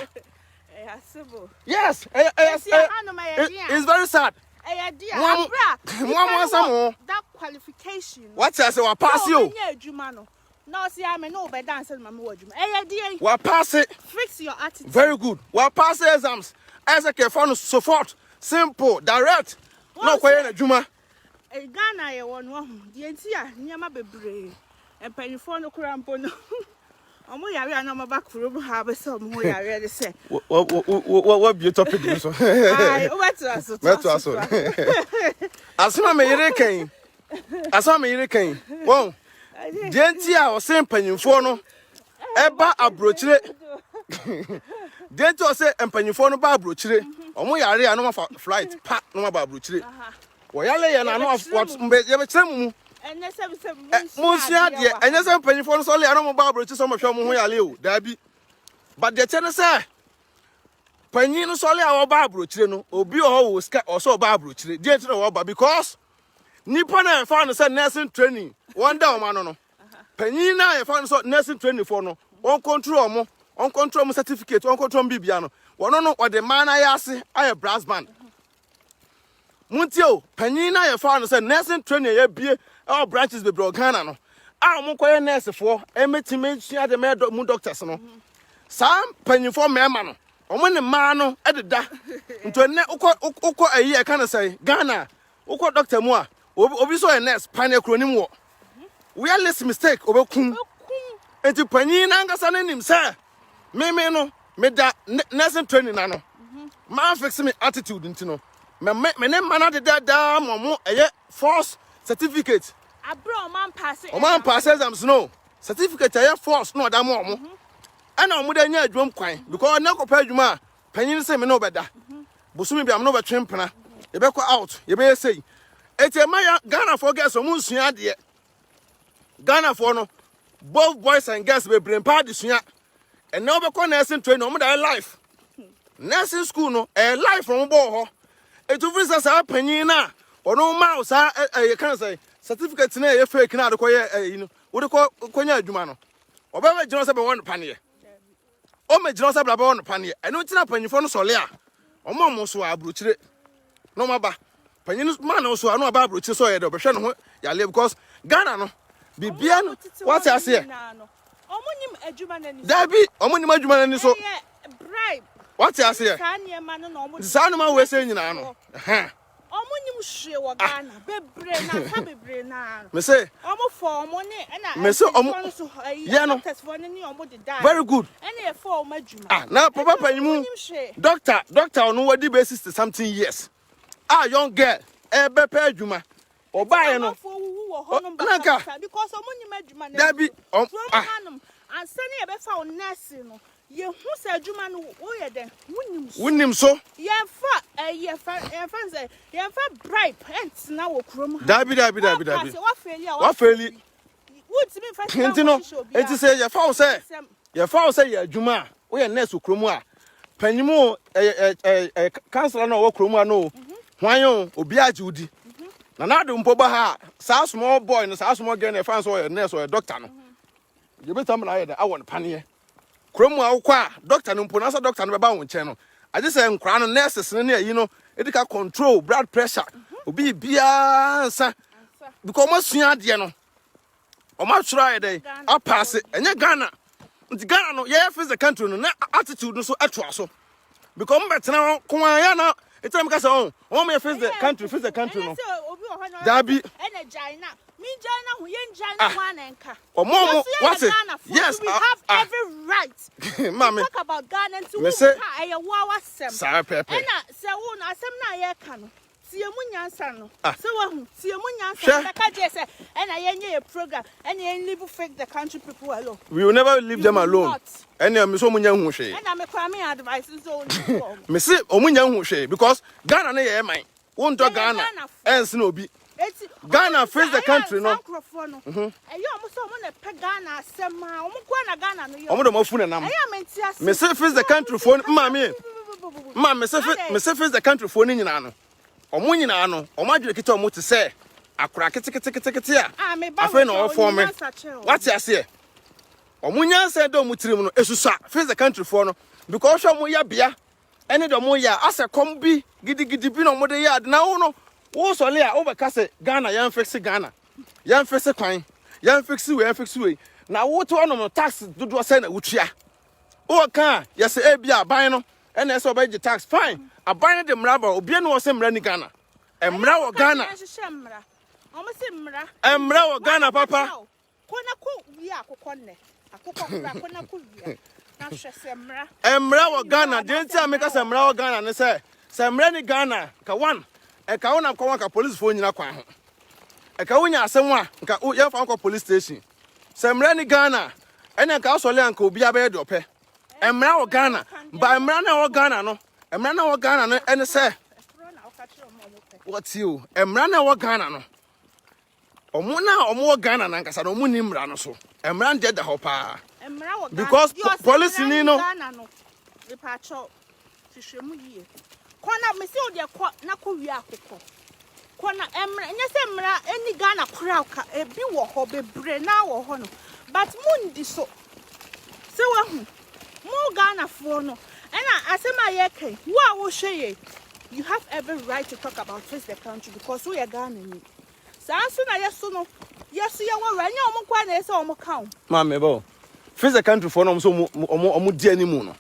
Yes, ɛyɛ ɛyɛ ɛyɛ it's very sad. Mo mo mo ansa mo. That qualification. Wate aseɛ wa paase o. Na ɔsi ame ne wo bɛda ansa na mama wɔ adwuma. Ɛyɛ deɛ. Wa paase. Fix your attitude. Very good. Wa paase exams. Ɛyɛ sɛ kɛfa no support simple direct. Na ɔkɔyɛ n'adwuma. Ghana yɛ wɔ no ɔho deɛ nti a nneɛma bebree mpanyinfoɔ no koraa mpo no ɔmo yare a na ɔmo ba kurom ha abɛsɛ ɔmo ho yareɛ de sɛ. Wabie topic bi so. Ayi wobɛtoa so. Mɛtoa so. Asɛm a meyere kan yi. Asɛm a meyere kan yi. Wɔn deɛ nti a ɔsɛ mpanyinfoɔ no ɛba aburokyire. Deɛ nti a ɔsɛ mpanyinfoɔ no ba aburokyire. Ɔmo yare a na ɔmo afa flight pa na ɔmo aba aburokyire. Wɔyale yɛ na ano yɛbɛkyerɛ mu mu. Monsua adeɛ. Ɛnyɛ sɛ mpanyinfoɔ no sɔle a na ɔmo ba aburokyire sɛ ɔmo hwɛ ɔmo ho yale o. Daabi. But deɛ kyɛ ne sɛ panyin no sɔle a ɔba aburokyire no obi wɔ hɔ wɔ sika ɔsɛ ɔba aburokyire. Deɛ nti na ɔba because nipa na yɛfa no sɛ nursing training wɔn da wɔn ano no. Panyin na yɛfa no sɛ nursing training foɔ no wɔn control wɔn wɔn control wɔn certificate wɔn control wɔn biribiara no wɔn no wɔde mmaa no ayɛ ase ayɛ brass band. Montie o, panyin no a yɛfaa no sɛ nursing training a yɛabue wɔ branches bebree wɔ Ghana no, a wɔkɔyɛ nursefoɔ, ɛmɛtumi sua de mɛyɛ mu doctors no, saa mpanyinfoɔ mmarima no, wɔn ne mmaa no deda. Nti ɛnɛ wokɔ wokɔ ayi a ɛka no sɛ Ghana, wokɔ doctor mu a, obi obi sɛ ɔyɛ nurse, paneɛ kuro nim wɔ. Woyɛ list mistake, obekum. Nti panyin no ankasa no nim sɛ Me me no me da nursing training na no. Man fix me attitude nti no. Me me me ne man adeda daa mo mo ɛyɛ false certificate. Abro ɔman pass. Ɔman pass exams no. Certificate ɛyɛ false no ɔda mo ɔmo. Ɛna ɔmo da nya adwuma kwan because na kɔpɛ adwuma a panyin sɛ me ne ɔbɛda. Bosome bi am no bɛtwe mpena. Yɛbɛkɔ out, yɛbɛyɛ sei. Eti ɛma ya Ghana for girls ɔmo nsua adeɛ. Ghana for no both boys and girls bebree mpa adesua. Ɛnɛ wobɛkɔ nursing training ɔmo da yɛ life. Nursing school no ɛyɛ life ɔmo bɔɔ hɔ. Etu firi sɛ saa panyin no a ɔno ma wo saa ɛyɛ kan sɛ certificate na ɛyɛ fake na ade kɔyɛ ɛyi no wode kɔ kɔnya adwuma no. Ɔbɛbɛ gyina sɛ bɛwɔ no paneɛ. Ɔmɛgyina sɛ bra bɛwɔ no paneɛ. Ɛno nti na panyinfoɔ no sɔle a ɔmo a ɔmo so a aburokyire na ɔmo aba. Panyin no man no so a na ɔba aburokyire sɛ ɔyɛ dɛ ɔbɛhwɛ ne ho yareɛ because Ghana no bibia no wate aseɛ. Ɔmo nim adwuma n'ani so. Dabi ɔmo nim adwuma n'ani so. Ɛyɛ bribe. Wate aseɛ. Saa nneɛma no na ɔmo. Saa nneɛma wei sɛ nyinaa no. Ɔmo nim hwee wɔ Ghana bebree na nka bebree naa no. Me se. Ɔmo fɔ ɔmo ne ɛna. Me se ɔmo. Ɛnfɔ so ɛyi. Yɛ no. Doctors fɔ ne ne ɔmo de daa. Very good. Ɛna ɛfɔ ɔmo adwuma. Ah na papa panyin mu. Doctor doctor ɔno wadi bɛ 60 something years. Ah young girl ɛbɛ pɛ adwuma. Ɔbaayɛ no. Na nka. Because ɔmo nim adwuma na. Dabi ɔm ah. Ansa ne yɛbɛfa wo nurse no. Yɛhu sɛ adwuma no woyɛ dɛn, wonim so. Wonim so. Yɛmfa ɛyi yɛfa yɛmfa no sɛ yɛmfa bribe ɛntena wɔ kurom ha. Dabi dabi dabi dabi. Woapaase woafeeli a Woafeeli. Wontumi mfa sika Nti no nkɔhyehyɛ obiara. nti sɛ yɛfa wo sɛ Nsɛm. yɛfa wo sɛ yɛ adwuma a woyɛ nurse wɔ kurom a panyin o ɛyɛ ɛyɛ ɛyɛ councillor no a ɔwɔ kurom ha no o hwan o obiara gye wo di. Na n'ado mpo ba ha a saa small boy no saa small girl no yɛfa no sɛ ɔyɛ nurse ɔyɛ doctor no yɛbɛtumi na ayɛ dɛ awɔ no paneɛ. Kurom a wokɔ a doctor no mpo na sɛ doctor no bɛba wo nkyɛn no agye sɛ nkwaraa no nurses no ne ayi no ɛdi ka control blood pressure obi biara nsa because wɔn asua adeɛ no wɔn atwerɛ ayɛ dɛ apaase ɛnyɛ Ghana nti Ghana no yɛyɛ face the country no na attitude no so ɛtoa so because wɔn bɛtena hɔ ko ara yɛ na nti na meka sɛ ɔn wɔn yɛ face the country face the country no daabi ɛna gyae na mengyae na ho yɛngyae na ho ana nka Ɔmo ɔmo wate yes we have every right to maame talk about Ghana nti wo mese ka ɛyɛ wo awasɛm saa pɛpɛ ɛna sɛ wo no asɛm no a yɛka no tie mu nyansa no Ah. sɛ wahu tie mu nyansa Hwɛ. no bɛka gye sɛ ɛna yɛnyɛ yɛ program ɛna yɛn leave fake the country people alone we will never leave You them will alone not. ɛnna mi sɛ ɔmo nya hu hwee ɛna me kora me advice nso ɔnyi wɔn mese ɔmo nya hu hwee because Ghana ne yɛ ɛman wontɔ Yɛyɛ Ghana Ghanafoɔ. ɛnsene obi Eti, Ghana ɔmo face the sɛ, ɛyɛ country no. saa nkurɔfoɔ no ɛyɛ ɔmo sɛ ɔmo na pɛ Ghana asɛm a ɔmo nko na Ghana no yɛ ɔmo de ɔmo afu nenam ɛyɛ a mente ase mese face the country foɔ maame ma mese mese face the country foɔ ne nyinaa no ɔmo nyinaa no ɔmo adwene kita ɔmo te sɛ akora keteketekete a Ah, me ba afei na wɔ ɔfɔm me ɔnim nyansa kyerɛ wɔn. wate aseɛ ɔmo nyansa dɛ ɔmo tirim no esusa face the country foɔ no because ɔhwɛ ɔmo yɛ bea ɛne deɛ ɔmo yɛ a asɛ kɔm bi gidigidi bi na ɔmo de yɛ ade na wo no wo sɔle a wobɛka sɛ Ghana yɛn fix Ghana yɛn fix kwan yɛn fix wei yɛn fix wei na wo te hɔnom no tax dodoɔ sɛ na wotua wowɔ ka a yɛsɛ ebi aban no ɛna ɛsɛ ɔbɛgye tax fine aban no de mmara ba obiara ne wɔ sɛ mmara ni Ghana mmara wɔ Ghana Yɛn hyehyɛ mmara ɔmo se mmara mmara wɔ Ghana papa kɔ na kɔ wie akokɔ nnɛ akokɔ kora kɔ na kɔ wie na hwɛ sɛ mmara mmara wɔ Ghana deɛ nti a meka sɛ mmara wɔ Ghana ne sɛ sɛ mmara ni Ghana ka one ɛka wo nam kɔ wɔn ka policefoɔ nyina kwan ho ɛka wonya asɛm a nka wo yɛmfa nkɔ police station sɛ mmara ni Ghana ɛna nka asɔle a nka obiara bɛyɛ deɛ ɔpɛ mmara wɔ Ghana ba mmara no a ɛwɔ Ghana no mmara no a ɛwɔ Ghana no ɛne sɛ ɛkorɔ na ɔka kyerɛ ɔmo a ɔmo pɛ wɔte o mmara no a ɛwɔ Ghana no ɔmo na ɔmo wɔ Ghana nankasa no ɔmo ni mmara no so mmara no deɛ da hɔ paa mmara wɔ Ghana Because Deɛ ɔsɛ police mmara ni ni no- Ghana no mepaakyɛw hwehwɛ mu yie kɔ na mesi wo deɛ kɔ na kɔ wie akokɔ kɔ na mmara nyɛ sɛ mmara ɛni Ghana koraa ka ebi wɔ hɔ bebree na wɔ hɔ no but mu ndi so sɛ wahu mo Ghanafoɔ no ɛna asɛm a yɛka yi wo a wohwɛ yɛ you have every right to talk about face the country because woyɛ Ghana ni saa nso na yɛso no yɛso yɛwɔ right nyɛ ɔmo nkoa na ɛsɛ ɔmo ka o maame bɔ face the country foɔ no ɔmo sɛ ɔmo di anim no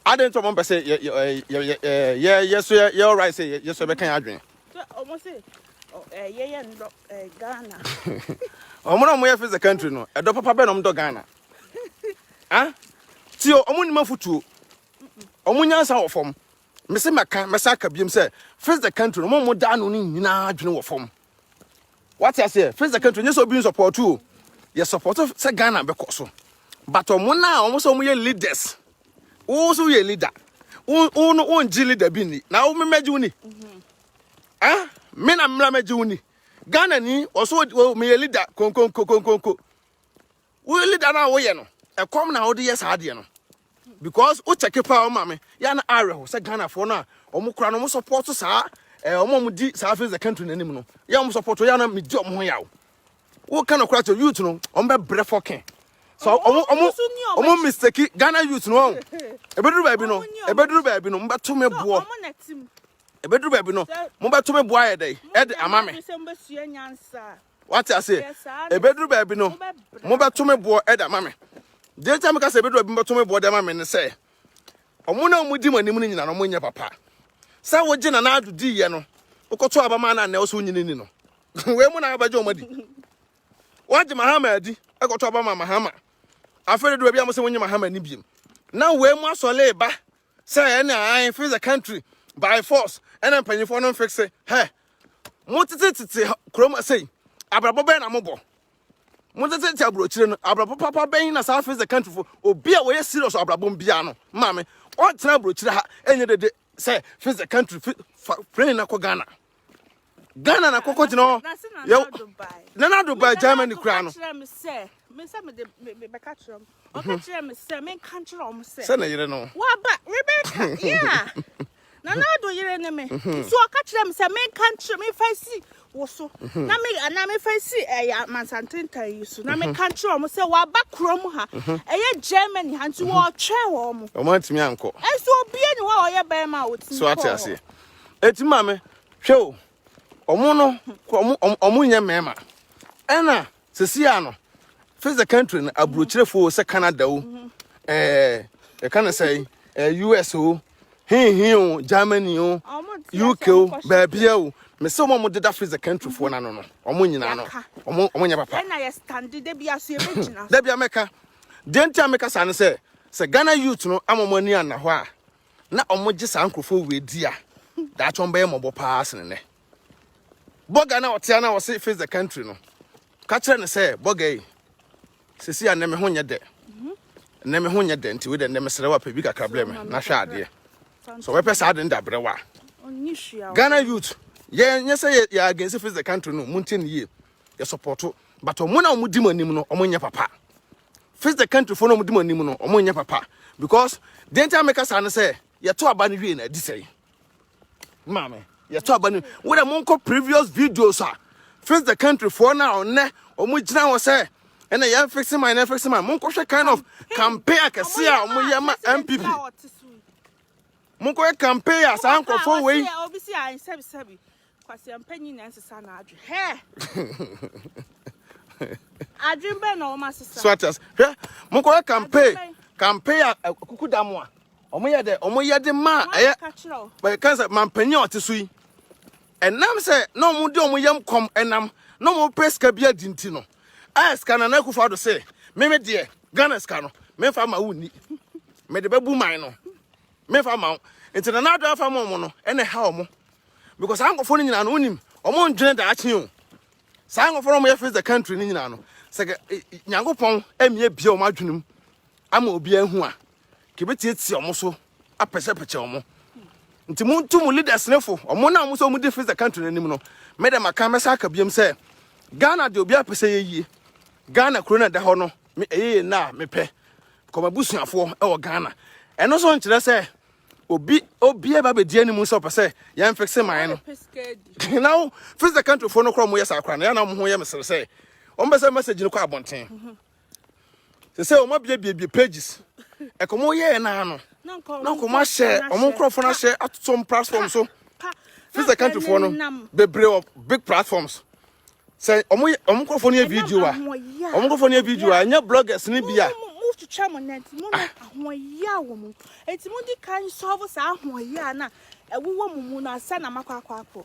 adi nti ɔmo mpɛ sɛ yɛ yɛ yɛ yɛ yɛ yɛ so yɛ yɛ alright sɛ yɛ yɛ so yɛbɛka yɛn adwene sɛ ɔmo se ɔ ɛ yɛyɛ ndɔ ɛ Ghana ɔmo na ɔmo yɛ face the country no ɛdɔ papa bɛɛ na ɔmo dɔ Ghana ah ti o ɔmo nim afutuo ɔmo nyansa wɔ fam mese mɛka mɛsa aka biem sɛ face the country no ɔmo a ɔmo da ano no nyinaa adwene wɔ fam wate aseɛ face the country nyɛ sɛ obi nsupport o yɛ support sɛ Ghana bɛkɔ so but ɔmo na ɔmo sɛ ɔmo yɛ leaders wo nso yɛ leader wo wo no wongye leader bi ni na wo mmɛgye wo ni ah me na mmra mɛgye wo ni Ghana ni ɔso o meyɛ leader konkonko konkonko wo leader na woyɛ no ɛkɔm na wode yɛ saa adeɛ no because wo check pa ɔma me ya na awerɛho sɛ Ghanafoɔ no a ɔmo kora no ɔmo support saa ɛɛ ɔmo a ɔmo di saa face the country n'anim no yɛ ɔmo support yɛ na me di ɔmo ho yaw wo ka no kora kyerɛ youth no ɔmo bɛ brɛ fɔkɛn so ɔmo ɔmo nso ni ɔmo ɔmo akyi. mistake Ghana youth no ɔn ebeduru baabi no Ɔmo ni ɔmo ebeduru baabi no mo bɛto me sɛ boɔ ɔmo na tim ebeduru baabi no Sɛ- mo bɛto me boɔ ayɛ dɛ ɛde ama me sɛ mbɛsua nyansa wate ase Yɛ saa na- ebeduru baabi no Mobɛbrɛ. mo bɛto me boɔ ɛde ama me deɛ nti a meka sɛ ebeduru baabi mo bɛto me boɔ de ama me ne sɛ ɔmo na ɔmo di mo anim no nyinaa no ɔmo nyɛ papa sɛ wogye Nana Addo di yɛ no wokɔto abama na anɛ ɔsɛ wonyini ni no wei mu na wobɛgye ɔmo adi wagye Mahama adi ɛkɔto abama Mahama afei de baabi a mo sɛ wonye Mahama ni biem na wei mu asɔle ba sɛ ɛne an fix the country by force ɛna mpanyinfoɔ no mfixe hɛ mo tete tete kurom sɛyi abrabɔ bɛyɛ na mo bɔ. Montetete aburokyire no, abrabɔ papa bɛn na saa face the country fo, obi a wɔyɛ serious wɔ abrabɔ mu biara no, maame, ɔntena aburokyire ha ɛnyɛ dede sɛ face the country fi fa plane na kɔ Ghana. Ghana na kɔkɔ gyina hɔ. Yɛ Nana Addo baa Germany koraa no. Kyerɛ me sɛ, me sɛ me de me me bɛka kyerɛ mo. Ɔka kyerɛ me sɛ menka nkyerɛ ɔmo sɛ. Sɛ ne yere no. Waba Rebecca, yeah. Nana Addo yere ne me. Nti ɔka kyerɛ me sɛ menka nkyerɛ memfa nsi wo so. Na me anaa memfa nsi ɛyɛ amansantentan yi so. Na menka nkyerɛ ɔmo sɛ waba kurom ha. Ɛyɛ Germany ha nti wɔretwɛn wɔn. Ɔmo antumi ankɔ. Ɛnso obie ni hɔ a ɔyɛ bɛrima a otumi So ate kɔɔ hɔ. aseɛ. Eti maame, hwɛ o, ɔmo no, ɔmo ɔmo nyɛ mmarima. Ɛna sisi a no, face the country no, aburokyerefo o, sɛ Canada o, ɛɛ, yɛka no sɛ ɛɛ US o, hinhin o, Germany o, UK o, baabia o. Mese ɔmo a ɔmo deda face the country foɔ n'ano no, ɔmo nyinaa no, ɔmo ɔmo nyɛ papa. Ɛna yɛ standi da bi aso yɛbɛgyina. Da bi a mɛka, deɛ nti a meka saa ne sɛ, sɛ Ghana youth no ama ɔmo ani anna hɔ a, na ɔmo gye saa nkurɔfoɔ wei di a, daakye ɔmo bɛyɛ mmɔbɔ paa sene nɛ. Bɔga na ɔtea na ɔse face the country no, ka kyerɛ no sɛ bɔga yi, sisi a nnɛ me ho nyɛ dɛ. Nnɛ me ho nyɛ dɛ nti wei dɛ nnɛ mesrɛ wo a pɛ bi kakra brɛ me na hwɛ adeɛ. Sɛ ɔbɛpɛ saa ade no da brɛ wo a. Ghana youth, yɛ nyɛ sɛ yɛ yɛ against face the country no, montie no yie. Yɛ support but ɔmo na ɔmo di mo anim no, ɔmo nyɛ papa. Face the country fo na ɔmo di mo anim no, ɔmo nyɛ papa. Because deɛ nti a meka saa no sɛ yɛto aba no wie na adi sɛe. Maame, yɛto aba no wo dɛ monkɔ previous videos a face the country foɔ no a ɔnnɛ ɔmo gyina hɔ sɛ ɛna yɛn fix man yɛn fix man monkɔhwɛ kind of campaign akɛse a ɔmo yɛ ma NPP. Monkɔhwɛ campaign a saa nkurɔfoɔ wei. Obi si a sɛbi sɛbi kwasi mpanyin na nsesa na adwe hɛ. Adwen bɛn na wɔn asesa. So ate ase hwɛ monkɔhwɛ campaign campaign a kuku da mo a ɔmo yɛ dɛ ɔmo yɛ de ma ɛyɛ bɛka sɛ mampanyin a ɔte so yi ɛnam sɛ na ɔmo de ɔmo yam kɔm ɛnam na ɔmo pɛ sika bi adi nti no ɛyɛ sika na Nana Akufo-Addo sɛ meme deɛ Ghana sika no memfa ma wo nni mede bɛbu man no memfa ma wo nti Nana Addo afa ma ɔmo no ɛna ɛha ɔmo because saa nkurɔfoɔ no nyinaa no wonim ɔmo ndwene daakye o saa nkurɔfoɔ no ɔmo yɛ face the country no nyinaa no sɛ Nyankopɔn amie bia ɔmo adwene mu ama obi ahu a kebetietie ɔmo so apɛkyɛpɛkyɛ ɔmo nti montu mo leaders ne fo ɔmo na ɔmo sɛ ɔmo di face the country n'anim no mɛdɛ maka mɛsa aka biam sɛ Ghana deɛ obi apɛ sɛ yɛyie Ghana kuro no ɛda hɔ no me ɛyɛ yɛ na mepɛ kɔma busuafoɔ ɛwɔ Ghana ɛno nso nkyerɛ sɛ obi obi ba bɛdi anim sɛ ɔpɛ sɛ yɛn fix man no na wo fix the country foɔ no korɔ ɔmo yɛ saa koraa no yɛn na ɔmo ho yɛ mesere sɛ ɔmo bɛ sɛ message no kɔ abɔnten sɛ sɛ ɔmo abiebiebie pages ɛkɔmɔ yɛɛ naa no na nkɔmɔ ahyɛ ɔmo nkorɔfoɔ no ahyɛ atoto ɔmo platform so fix the country foɔ no bebree wɔ big platforms sɛ ɔmo ɔmo nkorɔfoɔ no yɛ video a ɔmo nkorɔfoɔ no yɛ video a ɛnyɛ bloggers no bi a. Mo twitwa mo nɛnti mo no ahoɔyɛ wɔ mo eti mo di kan solve saa ahoɔyɛ na ɛwowɔ mo mu na asa na makɔ akɔ akɔ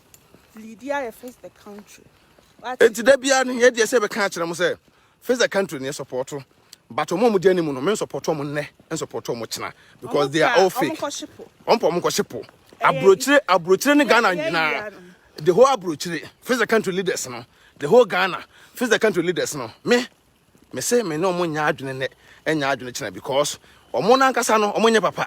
lead ayɛ fix the country. Eti da bia no yɛ deɛ sɛ bɛka akyerɛ mo sɛ face the country ne support but ɔmo a ɔmo di anim no me support ɔmo nnɛ support ɔmo kyena because they are all fake. Ɔmo pɔ ɔmo kɔ hyepo aburokyire aburokyire ne Ghana nyinaa the whole aburokyire face the country leaders no the whole Ghana face the country leaders no me me say me ne ɔmo nya adwene nnɛ ɛnya adwene kyena because ɔmo nankasa no ɔmo nyɛ papa.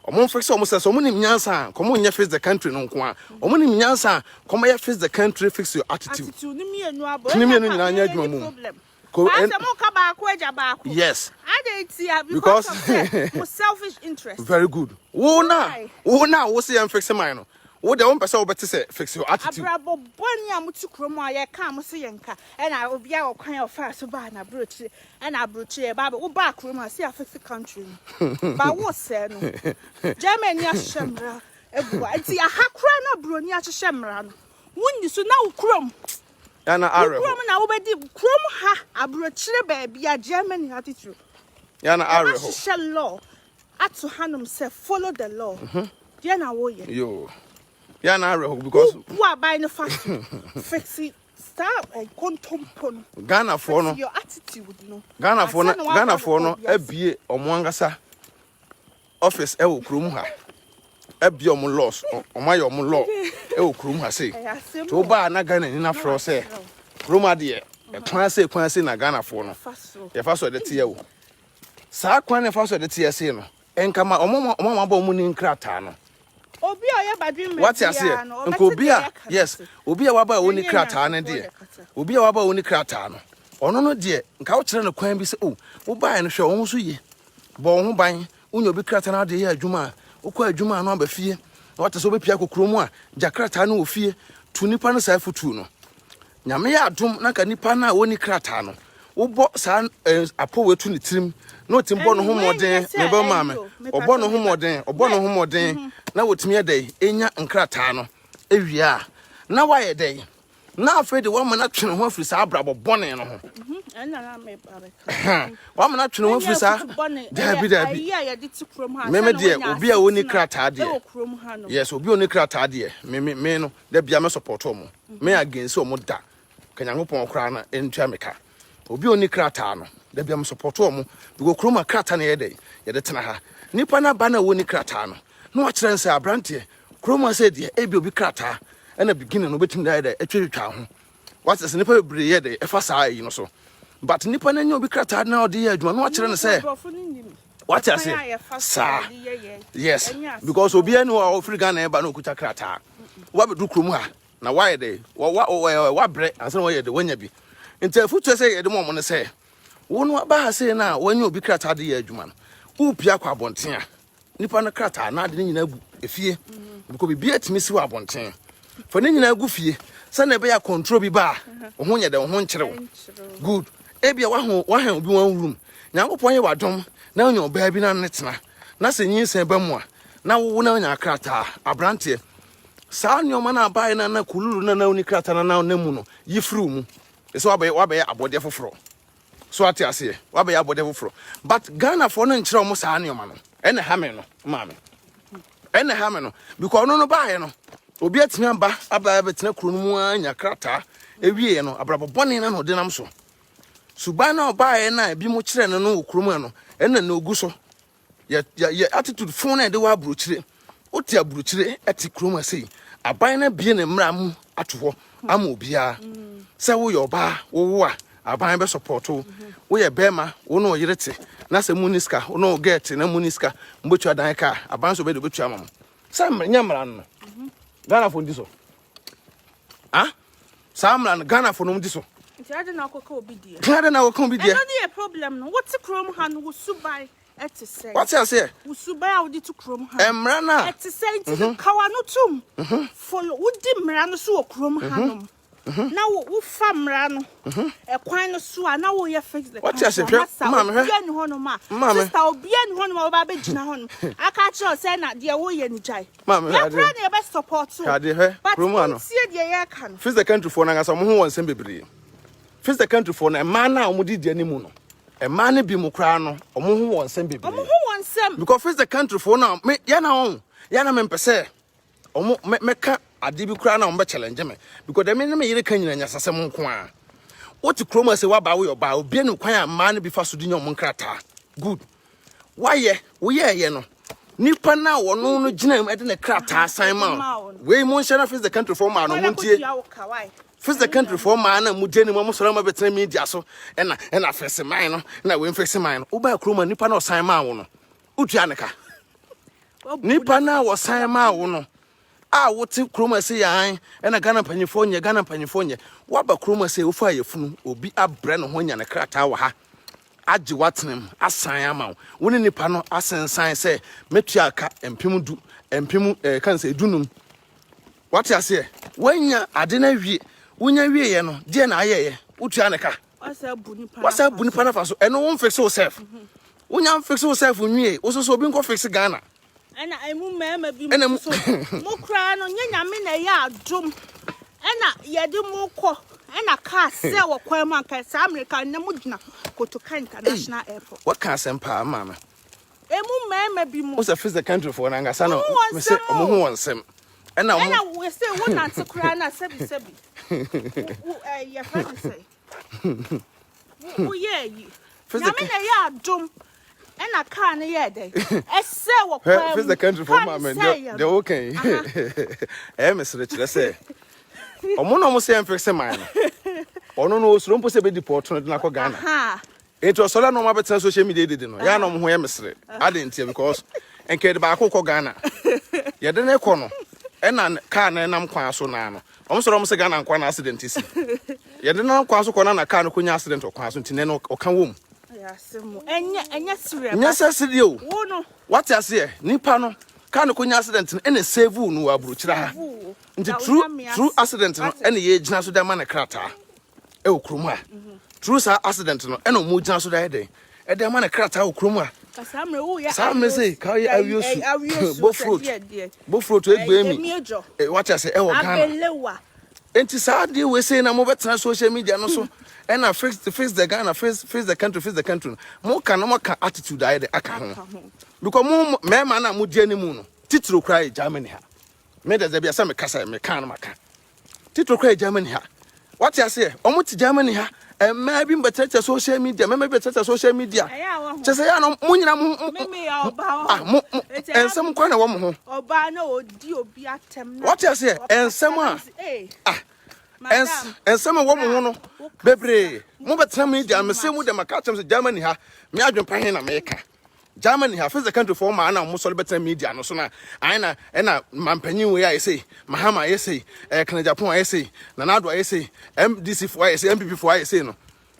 Ɔmo mfix ɔmo sɛ sɛ ɔmo nim nyansa a kɔmo nyɛ face the country no nko a ɔmo nim nyansa a kɔmo yɛ face the country fix your attitude. Attitude ne mmienu abɔ. Ne mmienu nyinaa nyɛ adwuma mu. Ko en mo ka baako agya baako. Yes. Ade tia because of mo selfish interest. Very good. Wo na wo na wo se yɛn fix man no. Wo de wo mpɛ sɛ wo bɛte sɛ fix your attitude. Abrabɔ bɔne a mote kurom a yɛka mo se yɛnka ɛna obi a ɔkwan a ɔfaa so baa na aburokyire ɛna aburokyire ba wo baa kurom a se afix country no. Ba wo sɛ no. Germany ahyehyɛ mmara agu hɔ. Nti aha kora na buroni ahyehyɛ mmara no. Wonni so na wo kurom. Yana areho. Kurom na wobɛdi kurom ha aburokyire baabi a Germany ha titiri. Yana areho. Ahyehyɛ law ato hanom sɛ follow the law. Deɛ na woyɛ. Yo. Yana areho because bu aban no fa so fix saa kontompo no. Ghana foɔ no. Your attitude no. Ghana foɔ no Ghana foɔ no abie ɔmo ankasa office ɛwɔ kurom ha. Abie ɔmo laws ɔmo ayɛ ɔmo law ɛwɔ kurom ha sei. To ba na Ghana ni na frɛ sɛ kurom adeɛ. Ɛkwan sei kwan sei na Ghanafoɔ no yɛfa so ɛde teɛ o. Saa kwan na yɛfa so ɛde teɛ sei no, nka ma ɔmo ɔmo a wɔabɔ ɔmo ni nkrataa no. Obi a ɔyɛ badwemma Wate aseɛ? biara no, Nka ɔbɛte obi deɛ a yɛka no yes, ase. obi a waba a ɔni Ɛnyɛ krataa no nyansafoɔ deɛ, deɛ kasa. obi a waba a ɔni krataa no, ɔno no deɛ nka wokyerɛ no kwan bi sɛ o, wobaeɛ no hwɛ wo ho so yie, bɔ wo ho ban, wonya obi krataa na wode yɛ adwuma a, wokɔ adwuma a na waba fie, na wate sɛ wobɛpia akɔ kurom a, gya krataa no wɔ fie, tu nipa no saa afotuo no. Nyame yɛ adom na nka nipa no a ɔnni krataa no, wobɔ saa eh, apɔ wei to ne tirim na ɔtumi bɔ ne ho mmɔden, mebɛ maame, ɔbɔ ne ho mmɔden, ɔbɔ ne ho mmɔden mhm. na wɔtumi yɛ dɛn ɛnya nkrataa no ewie a na wayɛ dɛn na afei de wama no atwe ne ho afiri saa abrabɔ bɔne no ho mhm, wama no atwe ne ho afiri saa daabi daabi meme deɛ obi a ɔnni krataa deɛ yes obi a ɔnni krataa deɛ me me no da bia me support ɔmo me against ɔmo da ka Nyankopɔn koraa na ɛntua me ka obi a ɔni krataa no da bia me support ɔmo because kurom a krataa na yɛ dɛ yɛde tena ha nipa na ba na ɔni krataa no na wakyerɛ no sɛ abranteɛ kurom a sɛ deɛ ebi obi krataa ɛna beginning no obetumi de ayɛ dɛ atwitwa ho wate sɛ nipa bebree yɛ dɛ ɛfa saa ayi no so but nipa no anya obi krataa na ɔde yɛ adwuma na wakyerɛ no sɛ wate aseɛ saa yes because obiara ni hɔ a ɔfiri Ghana ɛba na ɔkuta krataa wabɛdu kurom ha na wayɛ dɛ wabrɛ ansa na wayɛ dɛ wanya bi nti afutuo sɛ yɛde ma ɔmo no sɛ wo no aba ha sei no a wanya obi krataa de yɛ adwuma no wopia kɔ abɔnten a Nipa no krataa na ade no nyinaa gu efie. Because biribi atumi si wɔ abɔnten. Fa ne nyinaa gu fie sɛnea ɛbɛyɛ a control bi ba a, wo ho nyɛ dɛ, wo ho nkyere wo. Good. Ebia waho wahan obi one room. Nyankopɔn yɛ wadom na onya ɔbaa bi na ne tena. Na sɛ nyinsɛn ba mu a, na wowo na onya krataa. Abranteɛ, saa nneɛma no abaeɛ na na kululu na na woni krataa na na na mu no, yi firi wo mu. Ɛsɛ wabɛyɛ wabɛyɛ abɔdeɛ foforɔ. So ate aseɛ? Wabɛyɛ abɔdeɛ foforɔ. But Ghanafoɔ no nkyerɛ wɔn saa nneɛma no. Ɛna ɛha me no, maame. Ɛna ɛha me no. Because ɔno no baeɛ no, obi atumi aba aba abɛtena kuro no mu ara nya krataa. Ewieɛ no, abrabɔ bɔne na na ɔde nam so. Suban na ɔbaeɛ na ebi mo kyerɛ no no wɔ kurom no, ɛna na ogu so. Yɛ yɛ yɛ attitude fon na yɛde wɔ aburokyire. Wote aburokyire ɛte kurom ase yi. Aban no abie ne mmara mu ato hɔ ama obiara. Sɛ woyɛ ɔbaa wowo a aban bɛ support wo. Woyɛ bɛrima wo ne ɔyere te na sɛ mu ni sika wo ne wo girl te na mu ni sika mobɛtua dan ka a aban nso bɛde obɛtua ama mo. Sɛ nyɛ mmara no no. Ghana fo ndi so. Ah? Saa mmara no Ghana fo no di so. Nti ade na akɔka obi deɛ. Ade na akɔka obi deɛ. Ɛno ne yɛ problem no. Wote kurom ha no wo suban ɛte sɛn? Wate aseɛ? Wo suban a wode to kurom ha. Mmara no a. Ɛte sɛn nti no ka w'ano tom. Follow wodi mmara no so wɔ kurom ha nom. Na wo wofa mmara no ɛkwan no so a na woyɛ fix the Wate ase country. hwɛ Masa maame hwɛ. obiara ni hɔnom a Maame. sister obiara ni hɔnom a wɔba abɛgyina hɔnom aka akyerɛ wo sɛ na deɛ woyɛ no gyae. Maame hwɛ Yɛn adeɛ. koraa na yɛbɛ support wo. Hwɛ adeɛ hwɛ But kurom ha no. wontie deɛ yɛreka no. Fix the country foɔ no ankasa wɔn ho wɔ nsɛm bebree. Fix the country foɔ no mmaa no a wɔn di di anim no mmaa no bi mu koraa no wɔn ho wɔ nsɛm bebree. Wɔn ho wɔ nsɛm. Because fix the country foɔ no a me yɛn na wɔn yɛn na me mpɛ sɛ wɔn mɛ mɛka adeɛ bi koraa na wɔn bɛ challenge me because dɛm ne me yere ka nyina nyasasɛm nko ara. Wote kurom ase waba woyɛ ɔbaa obi ne kwan a mmaa no bi fa so di nya wɔn nkrataa good. Wayɛ, woyɛɛyɛ no, nipa no a wɔno no gyina mu de ne krataa san ma wo. Wei mo nhyɛ na face the country for maa no mo ntie. Face the country for maa na mo gye ne mo mo sɔrɔ ma bɛtena media so ɛna ɛna fese man no na wei mfese man no. Wobaa kurom a nipa no ɔsan maa wo no, wotua ne ka. Nipa no a wɔsan maa wo no a wote kurom ase yɛ an ɛna Ghana mpanyinfoɔ nyɛ Ghana mpanyinfoɔ nyɛ. Woaba kurom ase wofa yɛfunu obi abrɛ ne ho anya ne krataa wɔ ha. agye w'atena mu asan ama wo. Wo ne nipa no asensan sɛ mɛtua ka 10,000, mpem ɛɛ kan sɛ 15. Wate aseɛ? Woanya ade no awie. Wonya wieɛ no, deɛ na ayɛeɛ? Wotua ne ka. Wasa bu nipa no afa so. Ɛno wo mfixe wo self. Wonya mfixe wo self nwie. Wo so so obi nkɔ fixe Ghana. Ɛna emu mmarima bi mu nso mo koraa no nyɛ nyame na ɛyɛ adom ɛna yɛde mo kɔ ɛna kaa sɛ wɔ kwan mu anka saa mmerika na mo gyina Kotoka International Airport. Wɔka asɛm paa maame. Emu mmarima bi mu. Wo sɛ face the country foɔ no ankasa no mese ɔmo ho wɔn nsɛm. Ɛna ɔmo. Ɛna wo sɛ wo nante koraa na sɛbi sɛbi. Wo ɛyɛ fɛ ne sɛ. Woyɛ ayi. Nyame na ɛyɛ adom ɛna kaa no yɛɛ dɛn ɛsɛ wɔ kwan mu the country for kaa no maame sɛe yɛ deɛ woka yi ɛyɛ mesere kyerɛ sɛ ɔmo na ɔmo sɛ yɛmfekse man no. Ɔno no osuro mpo sɛ bɛ deport no de no akɔ Ghana. Enti ɔsɔre a na ɔmo abɛtena social media dede no, yɛ a na ɔmo ho yɛ mesere. Adɛn ntia? Because nka yɛde baako kɔ Ghana. Yɛde no kɔ no, ɛna car no nam kwan so naa no. Ɔmo sɔre ɔmo sɛ Ghana nkoa na accident si. Yɛde no nam kwan so kɔ na na car no kɔnya accident wɔ kwan so nti nɛ no ɔka wom. Nyɛ sɛ sedeɛ o. Wate aseɛ? Nipa no, car no kɔnya accident no ɛna save no wɔ aburokyire ha. Nti true true accident no ɛna yɛgyina so de ama no krataa ɛwɔ kurom ha. True saa accident no ɛna wɔn gyina so de ayɛ dɛn ɛde ama no krataa wɔ kurom ha. Saa mmerɛ sɛ ka yɛ awiosu bofrot bofrot egbe mi wate ase ɛwɔ Ghana. Nti saa adeɛ wei sei na mobɛtena social media no so ɛna fix fix the Ghana fix fix the country fix the country no mo ka no mo ka attitude ayɛ de aka ho because mo mmarima no a mo di anim no titiro koraa yɛ Germany ha. Me de dabi asɛ meka sɛ meka no maka. Titiro koraa yɛ Germany ha. Wate aseɛ? Wɔn te Germany ha. Mmaa bi bɛtɛtɛ social media, mmarima bi bɛtɛtɛ social media. Kyɛ sɛ yɛ ano mo nyina mo ah mo nsɛm kwan na ɛwɔ mo ho. Ɔbaa na odi obi atɛm na. Wate aseɛ? Nsɛm a ah nsɛm a ɛwɔ mo ho no bebree. Mo bɛtena media, mese mo de maka kyɛm sɛ Germany ha, me adwempa he na meka. Germany ha face the country foɔ maa na ɔmo sɔre bɛtena media no so na ayɛ na ɛna mampanyin wei ayɛ sei, Mahama ayɛ sei, ɛɛ Kennedy Agyapong ayɛ sei, Nana Addo ayɛ sei, MDC foɔ ayɛ sei, NPP foɔ ayɛ sei no,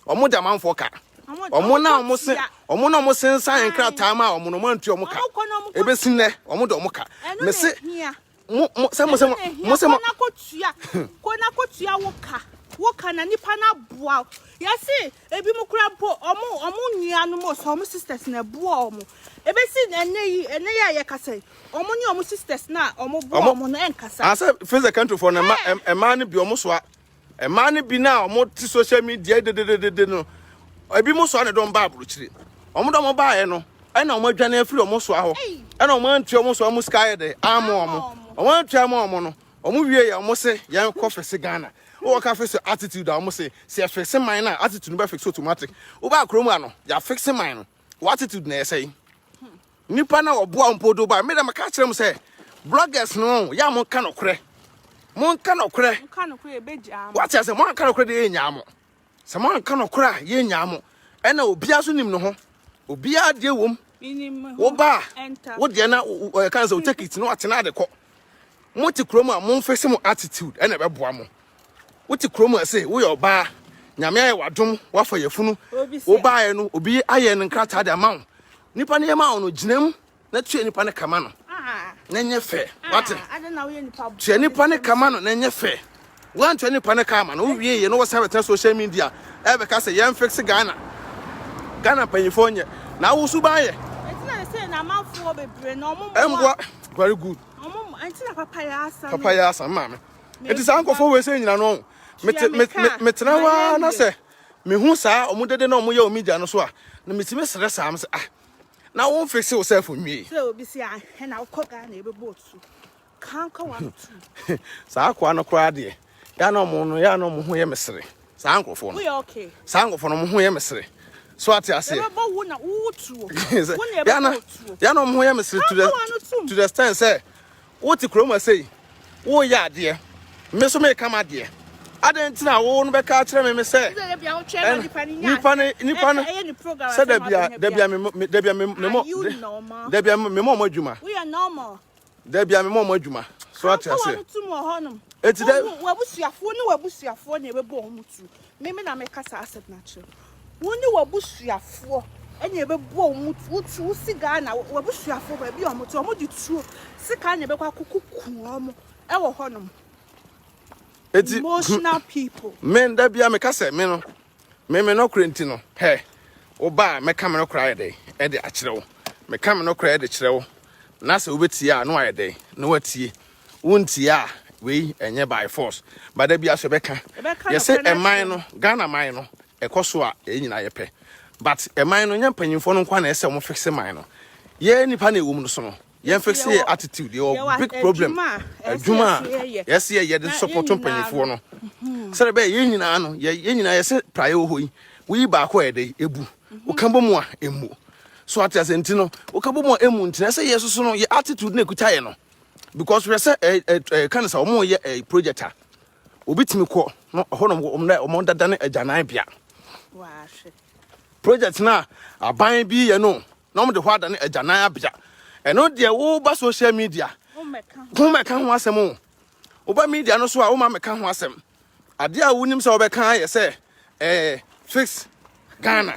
ɔmo de amanfoɔ ka. Ɔmo na ɔmo se ɔmo na ɔmo sensan nkrataa ma ɔmo no ɔmo antua ɔmo ka. Ebesi nnɛ ɔmo de ɔmo ka. Mese mo mo sɛ mo sɛ mo mo sɛ mo. Kɔ na kɔtua kɔ na kɔtua wo ka wo ka na nipa na aboa wo yɛse ebi mo kura mpo ɔmo ɔmo nuanom o sɛ ɔmo sisters na ɛboa ɔmo ebesi ɛnɛ yi ɛnɛ yi a yɛkasa yi ɔmo ne ɔmo sisters na ɔmo boa ɔmo no ɛnkasa. Asɛ face the country for na ɛmaa no bi ɔmo soa. Mmaa no bi no a wɔte social media dededede no, ebi mo soa ne dɔm ba aburokyire. Wɔn dɔm baeɛ no, ɛna wɔn adwane afiri wɔn soa hɔ. Ɛna wɔn antua wɔn soa wɔn sika ayɛ dɛ ama wɔn. Wɔn antua ama wɔn no, wɔn wie yɛ wɔn se yɛn kɔ fese Ghana. Wowɔ ka fese attitude a wɔn se sɛ yɛfese man no a attitude no bɛ fix automatic. Wobaa kurom a no, yɛafixe man no. Wɔ attitude na ɛsɛe. Nipa na ɔboa mpo do ba. Me da maka kyerɛ mo sɛ bloggers no yɛ a monka nokorɛ. Monka nokorɛ. Monka nokorɛ yɛbɛgyaa mo. Wate ase monka nokorɛ de yɛnyaa mo. Sɛ monka nokorɛ a yɛnyaa mo. Ɛna obiara so nim ne ho. Obiara deɛ wom. Wo ba a wo deɛ na ɛka sɛ wo take it na watena ade kɔ. Mote kurom a momfese mo attitude ɛna ɛbɛboa mo. Wote kurom a se woyɛ ɔbaa, Nyame ayɛ w'adom, woafa yafunu, wobaeɛ no obi ayɛ no nkrataa de ama wo. Nipa no yɛ ma wo no, gyina mu na tua nipa no kama no na nyɛ fɛ. Wate? Tua nipa no kama no na nyɛ fɛ. Woantua nipa no ka ama no, wowie yɛ no wɔsan bɛtena social media ɛbɛka sɛ yɛn fix Ghana. Ghana mpanyinfoɔ nyɛ. Na wo suban yɛ. Ɛmboa. Very good. Papa yɛ asa, maame. Enti saa nkurɔfoɔ wei sɛ nyina no mete metena hɔ ara na sɛ mehu saa ɔmo dede na ɔmo yɛ ɔmo media no so a na metumi srɛ saa mo sɛ ah na wɔn fixe wo sɛ nwie. Sɛ obi si ahɛ na wokɔ Ghana ebɛbɔ otu kanka wa tu. Saa akoa no koraa deɛ ya na ɔmo no ya na ɔmo ho yɛ mesere saa nkurɔfoɔ no. Woyɛ okay. Saa nkurɔfoɔ no ɔmo ho yɛ mesere so ate aseɛ. Yɛbɛbɔ wo na wo tuo. Wo na yɛbɛbɔ otuo. Ya na ɔmo ho yɛ mesere to the extent sɛ Wote kurom ha sei, woreyɛ adeɛ, me nso mereka m'adeɛ. Adɛn nti na wo no bɛka akyerɛ me me sɛ nipa no nipa no sɛ dabia dabia me dabia me me mo dabia me mo ɔmo adwuma dabia me mo ɔmo adwuma so ate aseɛ eti dɛ wabusuafoɔ ne wabusuafoɔ na ɛbɛbɔ ɔmo tu me me na meka saa asɛm no akyerɛ Wo ne w'abusuafoɔ na ɛbɛbɔ wɔn tuo. Wo si Ghana, w'abusuafoɔ baabi a wɔte, wɔde tuo, sekan na ɛbɛkɔ akɔkuku wɔn wɔ hɔnom. Eti, Emotional people. Me da bia meka sɛ me no, me me nɔkorɛ nti no, hɛ, wo ba a mɛka me nɔkorɛ ayɛ dɛn ɛde akyerɛ wo. Meka me nɔkorɛ ɛde kyerɛ wo, na sɛ wobɛtie a na wayɛ dɛn na watie. Wontie a, wei ɛnyɛ by force. Ba da bia so ɛbɛka. Yɛsɛ ɛman no, Ghana man no, Ɛkɔ so a yɛn nyinaa yɛpɛ but ɛman no nyɛ mpanyinfoɔ no nkoa na ɛsɛ wɔn fixe man no yɛn nipa na ɛwɔ mu no so no yɛn fixe yɛ attitude yɛwɔ big problem adwuma a yɛsɛ yɛ yɛde support mpanyinfoɔ no sɛdeɛ bɛyɛ yɛn nyinaa no yɛ yɛn nyinaa yɛsɛ praeɛ wɔ hɔ yi woyi baako a yɛde ebu woka bɔ mu a emu so ate ase nti no woka bɔ mu a emu nti na ɛsɛ yɛ soso no yɛ attitude na ekuta yɛ no because hwɛ sɛ ɛ ɛ ɛ kan sɛ wɔn yɛ ɛ project a. Obi tumi kɔ na ɛhɔ nom wɔn dɛ wɔn dada ne agyanan bea. Project na aban bi yɛ no na wɔn de hɔ adane agyanan abea. Ɛno deɛ woba social media. Wo mɛka ho asɛm o. Woba media no so a woma mɛka ho asɛm. Adeɛ a wonim sɛ wobɛka ayɛ sɛ eh, fix Ghana.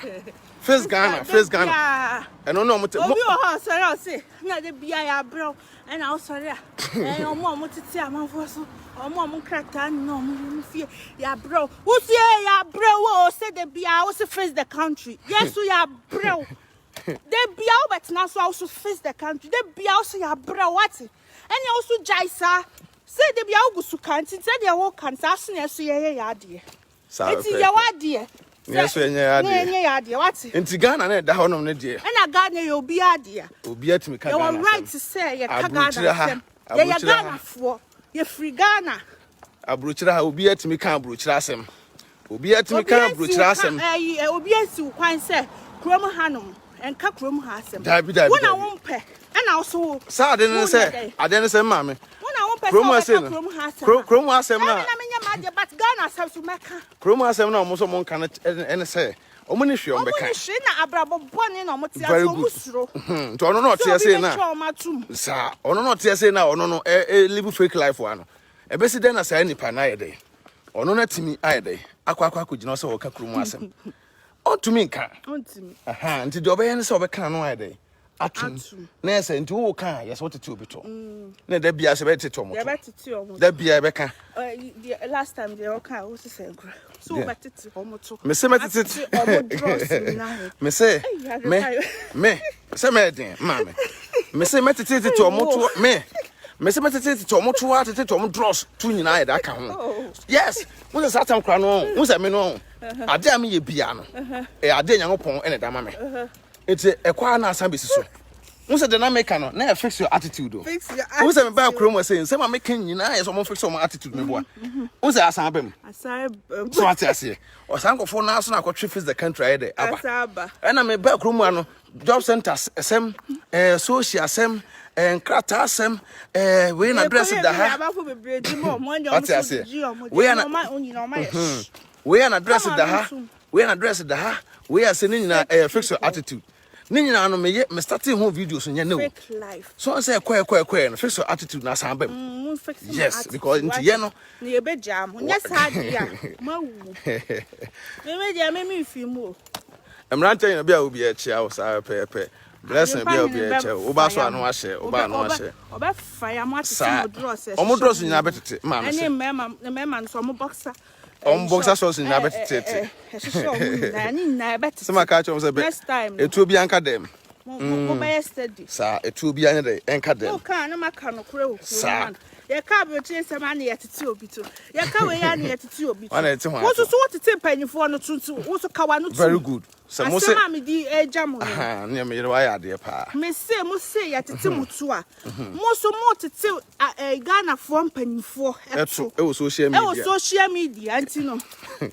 Fix Ghana, fix Ghana. Ɛno na ɔmo te. Obi wɔ hɔ ɔsɔre a ɔse na de bia yɛ abrɛw ɛna ɔsɔre a ɛɛ ɔmo a ɔmo tete amanfoɔ so ɔmo a ɔmo nkrataa nyina ɔmo yɛ ɔmo fie yɛ abrɛw wosi yɛ yɛ abrɛw o sɛ de bia wosi fix the country yɛ so yɛ abrɛw de bia wobɛtena so a woso fix the country de bia woso yɛ abrɛw wate ɛnea woso gyae saa sɛ de bia wogu so ka nti sɛ deɛ woka no saa so na ɛso yɛyɛ yɛ adeɛ. Saa Eti pɛpɛɛpɛ. yɛ w'adeɛ. Ne yɛ so yɛnyɛ yɛ Ne adeɛ. yɛnyɛ yɛ adeɛ wate. Nti Ghana na ɛda hɔnom no deɛ. Ɛna Ghana yɛ obiara dea. Obiara tumi ka Yɛwɔ Ghana right asɛm. sɛ yɛka Ghana Aburokyire ha, asɛm. Yɛyɛ aburokyire ha. Ghanafoɔ. Yɛfiri Ghana. Aburokyire ha obiara tumi ka aburokyire asɛm. Obiara tumi ka Obiara nsi wo aburokyire ka asɛm. ɛyi ɛ obiara nsi wo kwan sɛ kurom hanom nka kurom ha asɛm. Daabi daabi Wo na daabi. wompɛ ɛna wo so wo Saa ade no ne wonyɛ sɛ dɛn. adeɛ ne sɛ maame. Wo na wompɛ sɛ Kurom ase wobɛka no. kurom ha asɛm Kuro a. kurom asɛm Ɛna na na menyɛ m'adeɛ but Ghana asɛm so mɛka. kurom asɛm na ɔmo nso ɔmo nka no ɛne sɛ ɔmo ne hwee ɔmo Ɔmo bɛka. ni hwee na abrabɔ bɔne na ɔmo te ase Very ɔmo good. suro. Nti ɔno na Sɛ ɔte obi ase na bɛtwa ɔmo atom. saa ɔno na ɔte ase na ɔno no ɛ ɛ live fake life wa no. Ɛbɛsi dɛn na saa nipa no ayɛ dɛn? Ɔno no atumi ayɛ dɛn? Akɔ akɔ akɔgyina hɔ sɛ ɔka kurom asɛm. Ɔntumi nka. Ɔntumi. Aha, nti deɛ ɔbɛyɛ ne sɛ ɔbɛka no ayɛ dɛn? Atum. Atum. Na yɛ sɛ nti wo ka a yɛ sɛ wotete obi to. Na da biara sɛ bɛtete ɔmo to. Yɛbɛtete ɔmo Da to. biara yɛbɛka. Deɛ last time deɛ ɔka a wosi sɛ nkura. So Deɛ. wobɛtete ɔmo to. Me se mɛtete. Atete ɔmo drawers nyinaa ho. Me se Ei, me Adekayo. me sɛ mɛɛden maame. Me se mɛtete tete ɔmo to me. Me se mɛtete tete ɔmo to atete ɔmo drawers to nyinaa yɛ de aka ho. Oh. Yes, wo sɛ saa tam kora no, wo sɛ me no, ade a meyɛ bia no, ɛyɛ ade a Nyankopɔn ɛna ɛda ma me. Nti ɛkɔ a na asan bɛsi so. Wo sɛ deɛ na meka no, na yɛ fix your attitude o. Fix your Wo sɛ mebaa attitude. kurom wɔ sɛ nsɛm a meka nyinaa yɛ sɛ ɔmo fix ɔmo attitude meboa. Wo sɛ asan aba mu. Asan ba mu. So ate aseɛ. Ɔsan nkɔfoɔ naa so na akɔtwe fix the country ayɛ dɛ aba. Asan aba. Ɛna mebaa kurom ano job center asɛm, ɛɛ social asɛm, ɛɛ nkrataa asɛm, ɛɛ wei na address da ha. Abafo bebree di mu ɔmo ɛna ɔmo Ate so aseɛ. gyi ɔmo Wei deɛ ana ɔmo nyina ɔmo ayɛ hye. wei ana address Come da on, ha. ntum. Wei ana address da ha. Wei ase ne nyinaa ɛyɛ fix your attitude. Ne nyinaa no meyɛ me starting ho videos nyɛ ne o. Fake life. So sɛ ɛkɔ ɛkɔ ɛkɔ no fix your attitude na asan ba mu. Mo fix mo Yes, attitude, because nti wate? yɛ no Na yɛbɛgyaa mo. Nyɛ saa deɛ a moawu. Meme deɛ meme mfi mu o. Mmeranteɛ nyina bi a obi akyia wo saa pɛpɛɛpɛ. Blessing bi a obi akyia wo. Woba so ano ahyɛ, woba ano ahyɛ. Ɔbɛfa ya mo atete Saa. mo drawers Ɔmo drawers nyinaa bɛtete maame Ɛne sɛ. mmarima mmarima nso ɔmo boxer. Ɔmo boxer shorts nyinaa bɛtetete. Ɛhyehyɛ ɔmo nyinaa ne nyinaa ɛbɛtete. Sɛ maka akyerɛ wɔn sɛ bɛ Next time no. etuo bi anka dɛm. Mo bɛyɛ steady. Saa etuo bi anyɛ dɛ ɛnka dɛm. Mo kaa no maka no korɛ wɔ kurom Saa. ha no. Yɛka aburokyire nsɛm a na yɛtete obi to. Yɛka wei a na yɛtete obi to. Wana ɛte ho Wo ato. nso so wotete mpanyinfoɔ no to nti wo so kawa no to. Very good. Sɛ mo se Asɛm a mede agya mo no. aha ne me yere wayɛ adeɛ paa. Me se mo se yɛtete mo to a. Mo so mo tete Ghanafoɔ mpanyinfoɔ Ɛto ɛwɔ social ɛwɔ media. social media nti no.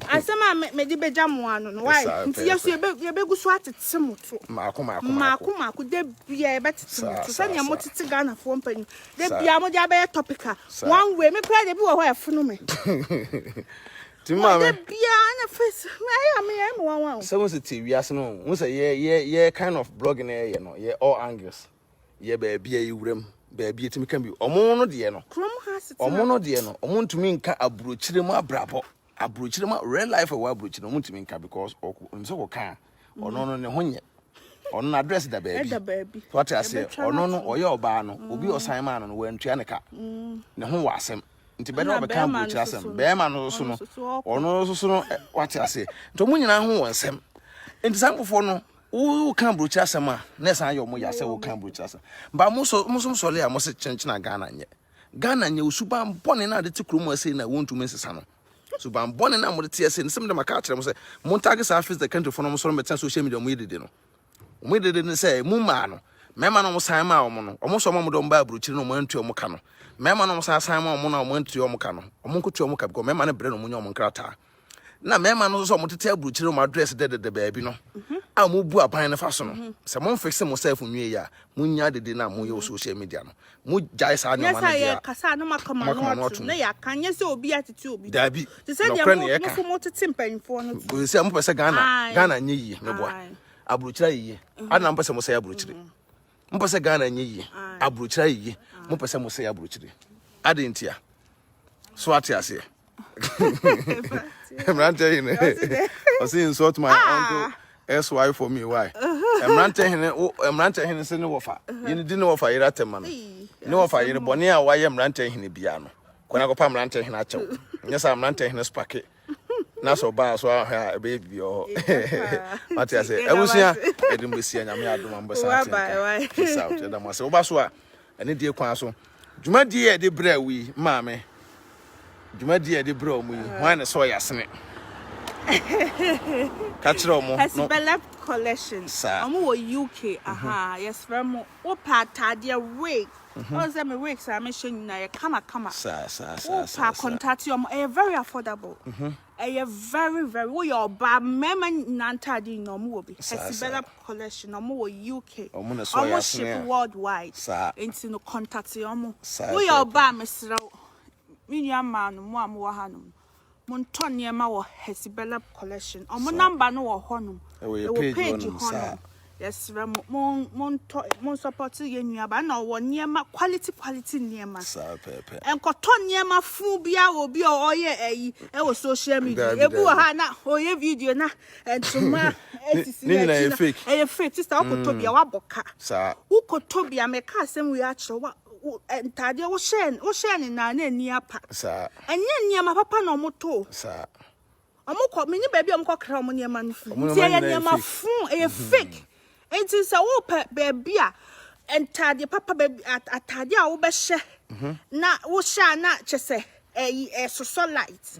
Asɛm a mede bɛgya mo ano no. Why? Saa Nti yɛ so pɛpɛ. yɛbɛgu so atete mo to. Maako maako Mmaako mmaako da bia yɛbɛtete mo Saa, to saa, sɛnea saa. motete Ghanafoɔ mpanyin da Saa. bia mode abɛyɛ topic a Saa. one way me koraa de bi wɔ hɔ a ɛfono me Ti da maame. bia na face ɛyɛ a meyɛ me wanwa o Sɛ wo sɛ te wiase no, wo sɛ yɛ yɛ yɛ kind of blogging na yɛ no, yɛ all angles. Yɛ baabi a yɛwura mu, baabi a yɛtumi ka bi. Ɔmo no deɛ no, kurom ha setena ɔmo no deɛ no, ɔmo ntumi nka aburokyire mu abrabɔ. Aburokyire mu real life a ɛwɔ aburokyire no, ɔmo ntumi nka because ɔkɔ nsɛ kɔka a, ɔno no ne ho nyɛ. Ɔno no address da baabi. Ɛda baabi. So wate aseɛ, Yɛbɛtwa ɔno no no ato. ɔyɛ ɔbaa no, obi a ɔsan maa no no, wantua ne ka. Ne ho wɔ asɛm. Nti bɛrɛ Ɛna ɔbɛka bɛrima no aburokyire nso asɛm. so no, Bɛrima no nso no, ɔno nso so ɔkɔ. ɔno nso so no, wate aseɛ. Nti ɔmo nyinaa ho wɔ nsɛm. Nti saa nkurɔfoɔ no, woka aburokyire asɛm a, na ɛsan yɛ ɔmo ya sɛ woka aburokyire asɛm. Ba mo so mo so sɔre a mo se kyenkyen a Ghana nyɛ. Ghana nyɛ osuban bɔne na ade te kurom ase na wontumi nsesa no. Suban bɔne na mode te ase no sɛ mede maka akyerɛ mo sɛ montage saa fix the country fo no mo sɔre mbɛtena social media ɔmo yɛ dede no. Ɔmo yɛ dede no sɛ mu mmaa no, mmarima no ɔmo san maa ɔmo no, ɔmo sɔ ɔmo a ɔmo de ɔmo ba aburokyire no ɔmo antua ɔmo ka no. Mmarima no ɔmo san san maa ɔmo no a ɔmo antua ɔmo ka no, ɔmo nkotua ɔmo ka because mmarima no brɛ na ɔmo nya ɔmo nkrataa. Na mmarima no nso sɛ wɔtete aburokyire wɔn adrɛs dɛdɛdɛ baabi no a wɔbu aban no fa so no, sɛ momfixe mo self nwie yi a, monnya dede no a moyɛ wɔ social media no. Mogyae saa Nyɛ nneɛma sɛ no deɛ a, yɛkasa a na moaka mo moaka mo ano ano atom atom. na yɛaka, nyɛ sɛ obi atete obi to. Daabi, Te sɛ deɛ nɔkorɛ na mo yɛka. mo nso motete mpanyimfoɔ no to. Sɛ mopɛ sɛ Ghana, Ae. Ghana nyɛ yie, meboa. Ae. Aburokyire ayɛ yie. Adɛn na mopɛ sɛ mosɛe aburokyire? Mopɛ sɛ Ghana nyɛ yie, aburokyire ayɛ yie. Mopɛ sɛ mosɛe aburokyire. Adɛn ntia? So ate aseɛ? Mmeranteɛ hene, ɔse insult my uncle SY for me, why? Mmeranteɛ hene, wo mmeranteɛ hene se ne wɔfa. Yɛn di ne wɔfa yere atɛm ma no. Ne wɔfa yere bɔne a wayɛ mmeranteɛ hene bia no. Kɔ na kɔpa mmeranteɛ hene akyɛw. Nyɛ sɛ mmeranteɛ hene spake. Na sɛ ɔbaa so ahwɛ a ɛbɛyɛ biribi wɔ hɔ. Wate ase. Abusua, yɛde mo bɛsi anyame adom a mobɛsan ate nka. Peace out. Yɛda mo ase. Woba so a, ɛne die kwan so. Dwumadie a yɛde brɛ wo yi, maame, dwumadie a yɛde brɛ wɔn yi, hwan na sɛ ɔyɛ asene? Ka kyerɛ wɔn. Hesibela Collection. Saa. Wɔn wɔ UK. Aha, yɛsrɛ mo. Wopɛ ataadeɛ wig. Ɔn sɛ me wigs a mehyɛ nyinaa yɛ kama kama. Saa saa saa Wopɛ saa a saa. contact wɔn. Ɛyɛ very affordable. Ɛyɛ very very woyɛ ɔbaa mmarima nyinaa ntaade nyinaa ɔmo wɔ bi. Saa, saa. Hesibela Collection ɔmo wɔ UK. Ɔmo na ɛsɔ yɛ Ɔmo asene ship a. worldwide. Saa. Nti no contact ɔmo. Saa Woyɛ pɛpɛ. ɔbaa mesrɛ wo. Me nua mmaa no mo a mowɔ ha nom. Montɔ nneɛma wɔ Hesibela Collection. Ɔmo Saa. number no wɔ hɔnom. Ɛwɔ yɛ Ɛwɔ page page hɔnom, saa. hɔnom. Yɛsrɛ mo mo montɔ mon support yɛn nua baa na ɔwɔ nneɛma quality quality nneɛma. Saa pɛpɛ. Nkɔtɔ nneɛma fun biara wɔ obi a ɔyɛ ɛyi ɛwɔ social media. Dabi, Ebi wɔ dabi. ha na ɔyɛ video na ntoma esisi ne nyinaa n'akyi yɛ na fake. ɛyɛ fake. Sister wokɔtɔ bia wabɔ ka. Saa. Wokɔtɔ bia meka asɛm wei akyerɛ wo wo ntaadeɛ wohyɛ wohyɛ ne nan na ani apa. Saa. Ɛnyɛ nneɛma papa na ɔmo tɔ. Saa. Ɔmo kɔ menni baabi a ɔmo kɔkra ɔmo nneɛma no firi. Ɔmo Nti nneɛma ɛyɛ nyinaa yɛ nneɛma fake. fun, ɛyɛ fake. Nti sɛ wopɛ baabi a ntaade papa baabi ataade a wobɛhyɛ na wohyɛ a na kyɛ sɛ ɛyi ɛsosɔ light.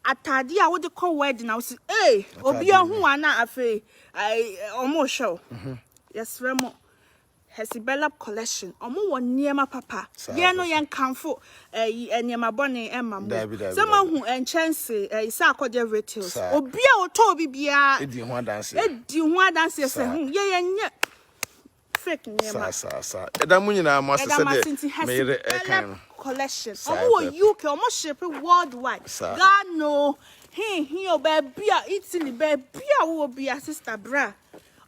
Ataade a wode kɔ wedding a wosi ee obi Ataade ahu wa na afei ɛɛ ɔmo hwɛ wo. Yɛsrɛ mo. Hesibela Collection, ɔmo wɔ nneɛma papa. Saa Yɛn no pɛpɛ. yɛn kamfo ɛyi nneɛma bɔne ɛma mo. Dabi, dabi, Sɛ dabi. moahu nkyɛnse ɛyi sɛ akɔgye retails. Saa. Obi a ɔtɔ obi biara Edi ho adanseɛ. edi ho adanseɛ sɛ Saa. hu yɛ yɛn nyɛ fake nneɛma. Saa saa saa. Ɛda mo nyinaa mo ase Ɛda mo ase sɛdeɛ nti me yere ɛkan Hesibela no. Collection. Saa Ɔmo wɔ pɛpɛ. UK, ɔmo ship worldwide. Saa. Ghana o, hin hin o, baabi a Italy, baabi a wowɔ bia sister bra.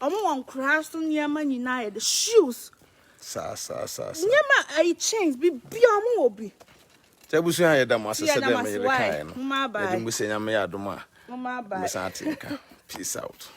Ɔmo wɔ nkoraa so nneɛma nyinaa yɛ de shoes. Saa saa saa saa. Nneɛma ɛyi chains bibia ɔmo wɔ bi. Sɛ abusua yɛda mo ase Yɛda mo sɛdeɛ ase, me yere why? kaeɛ no. Moma bye. Yɛde mo sɛ Nyame yɛ adom a. Moma bye. Mɛsan ate nka. Peace out.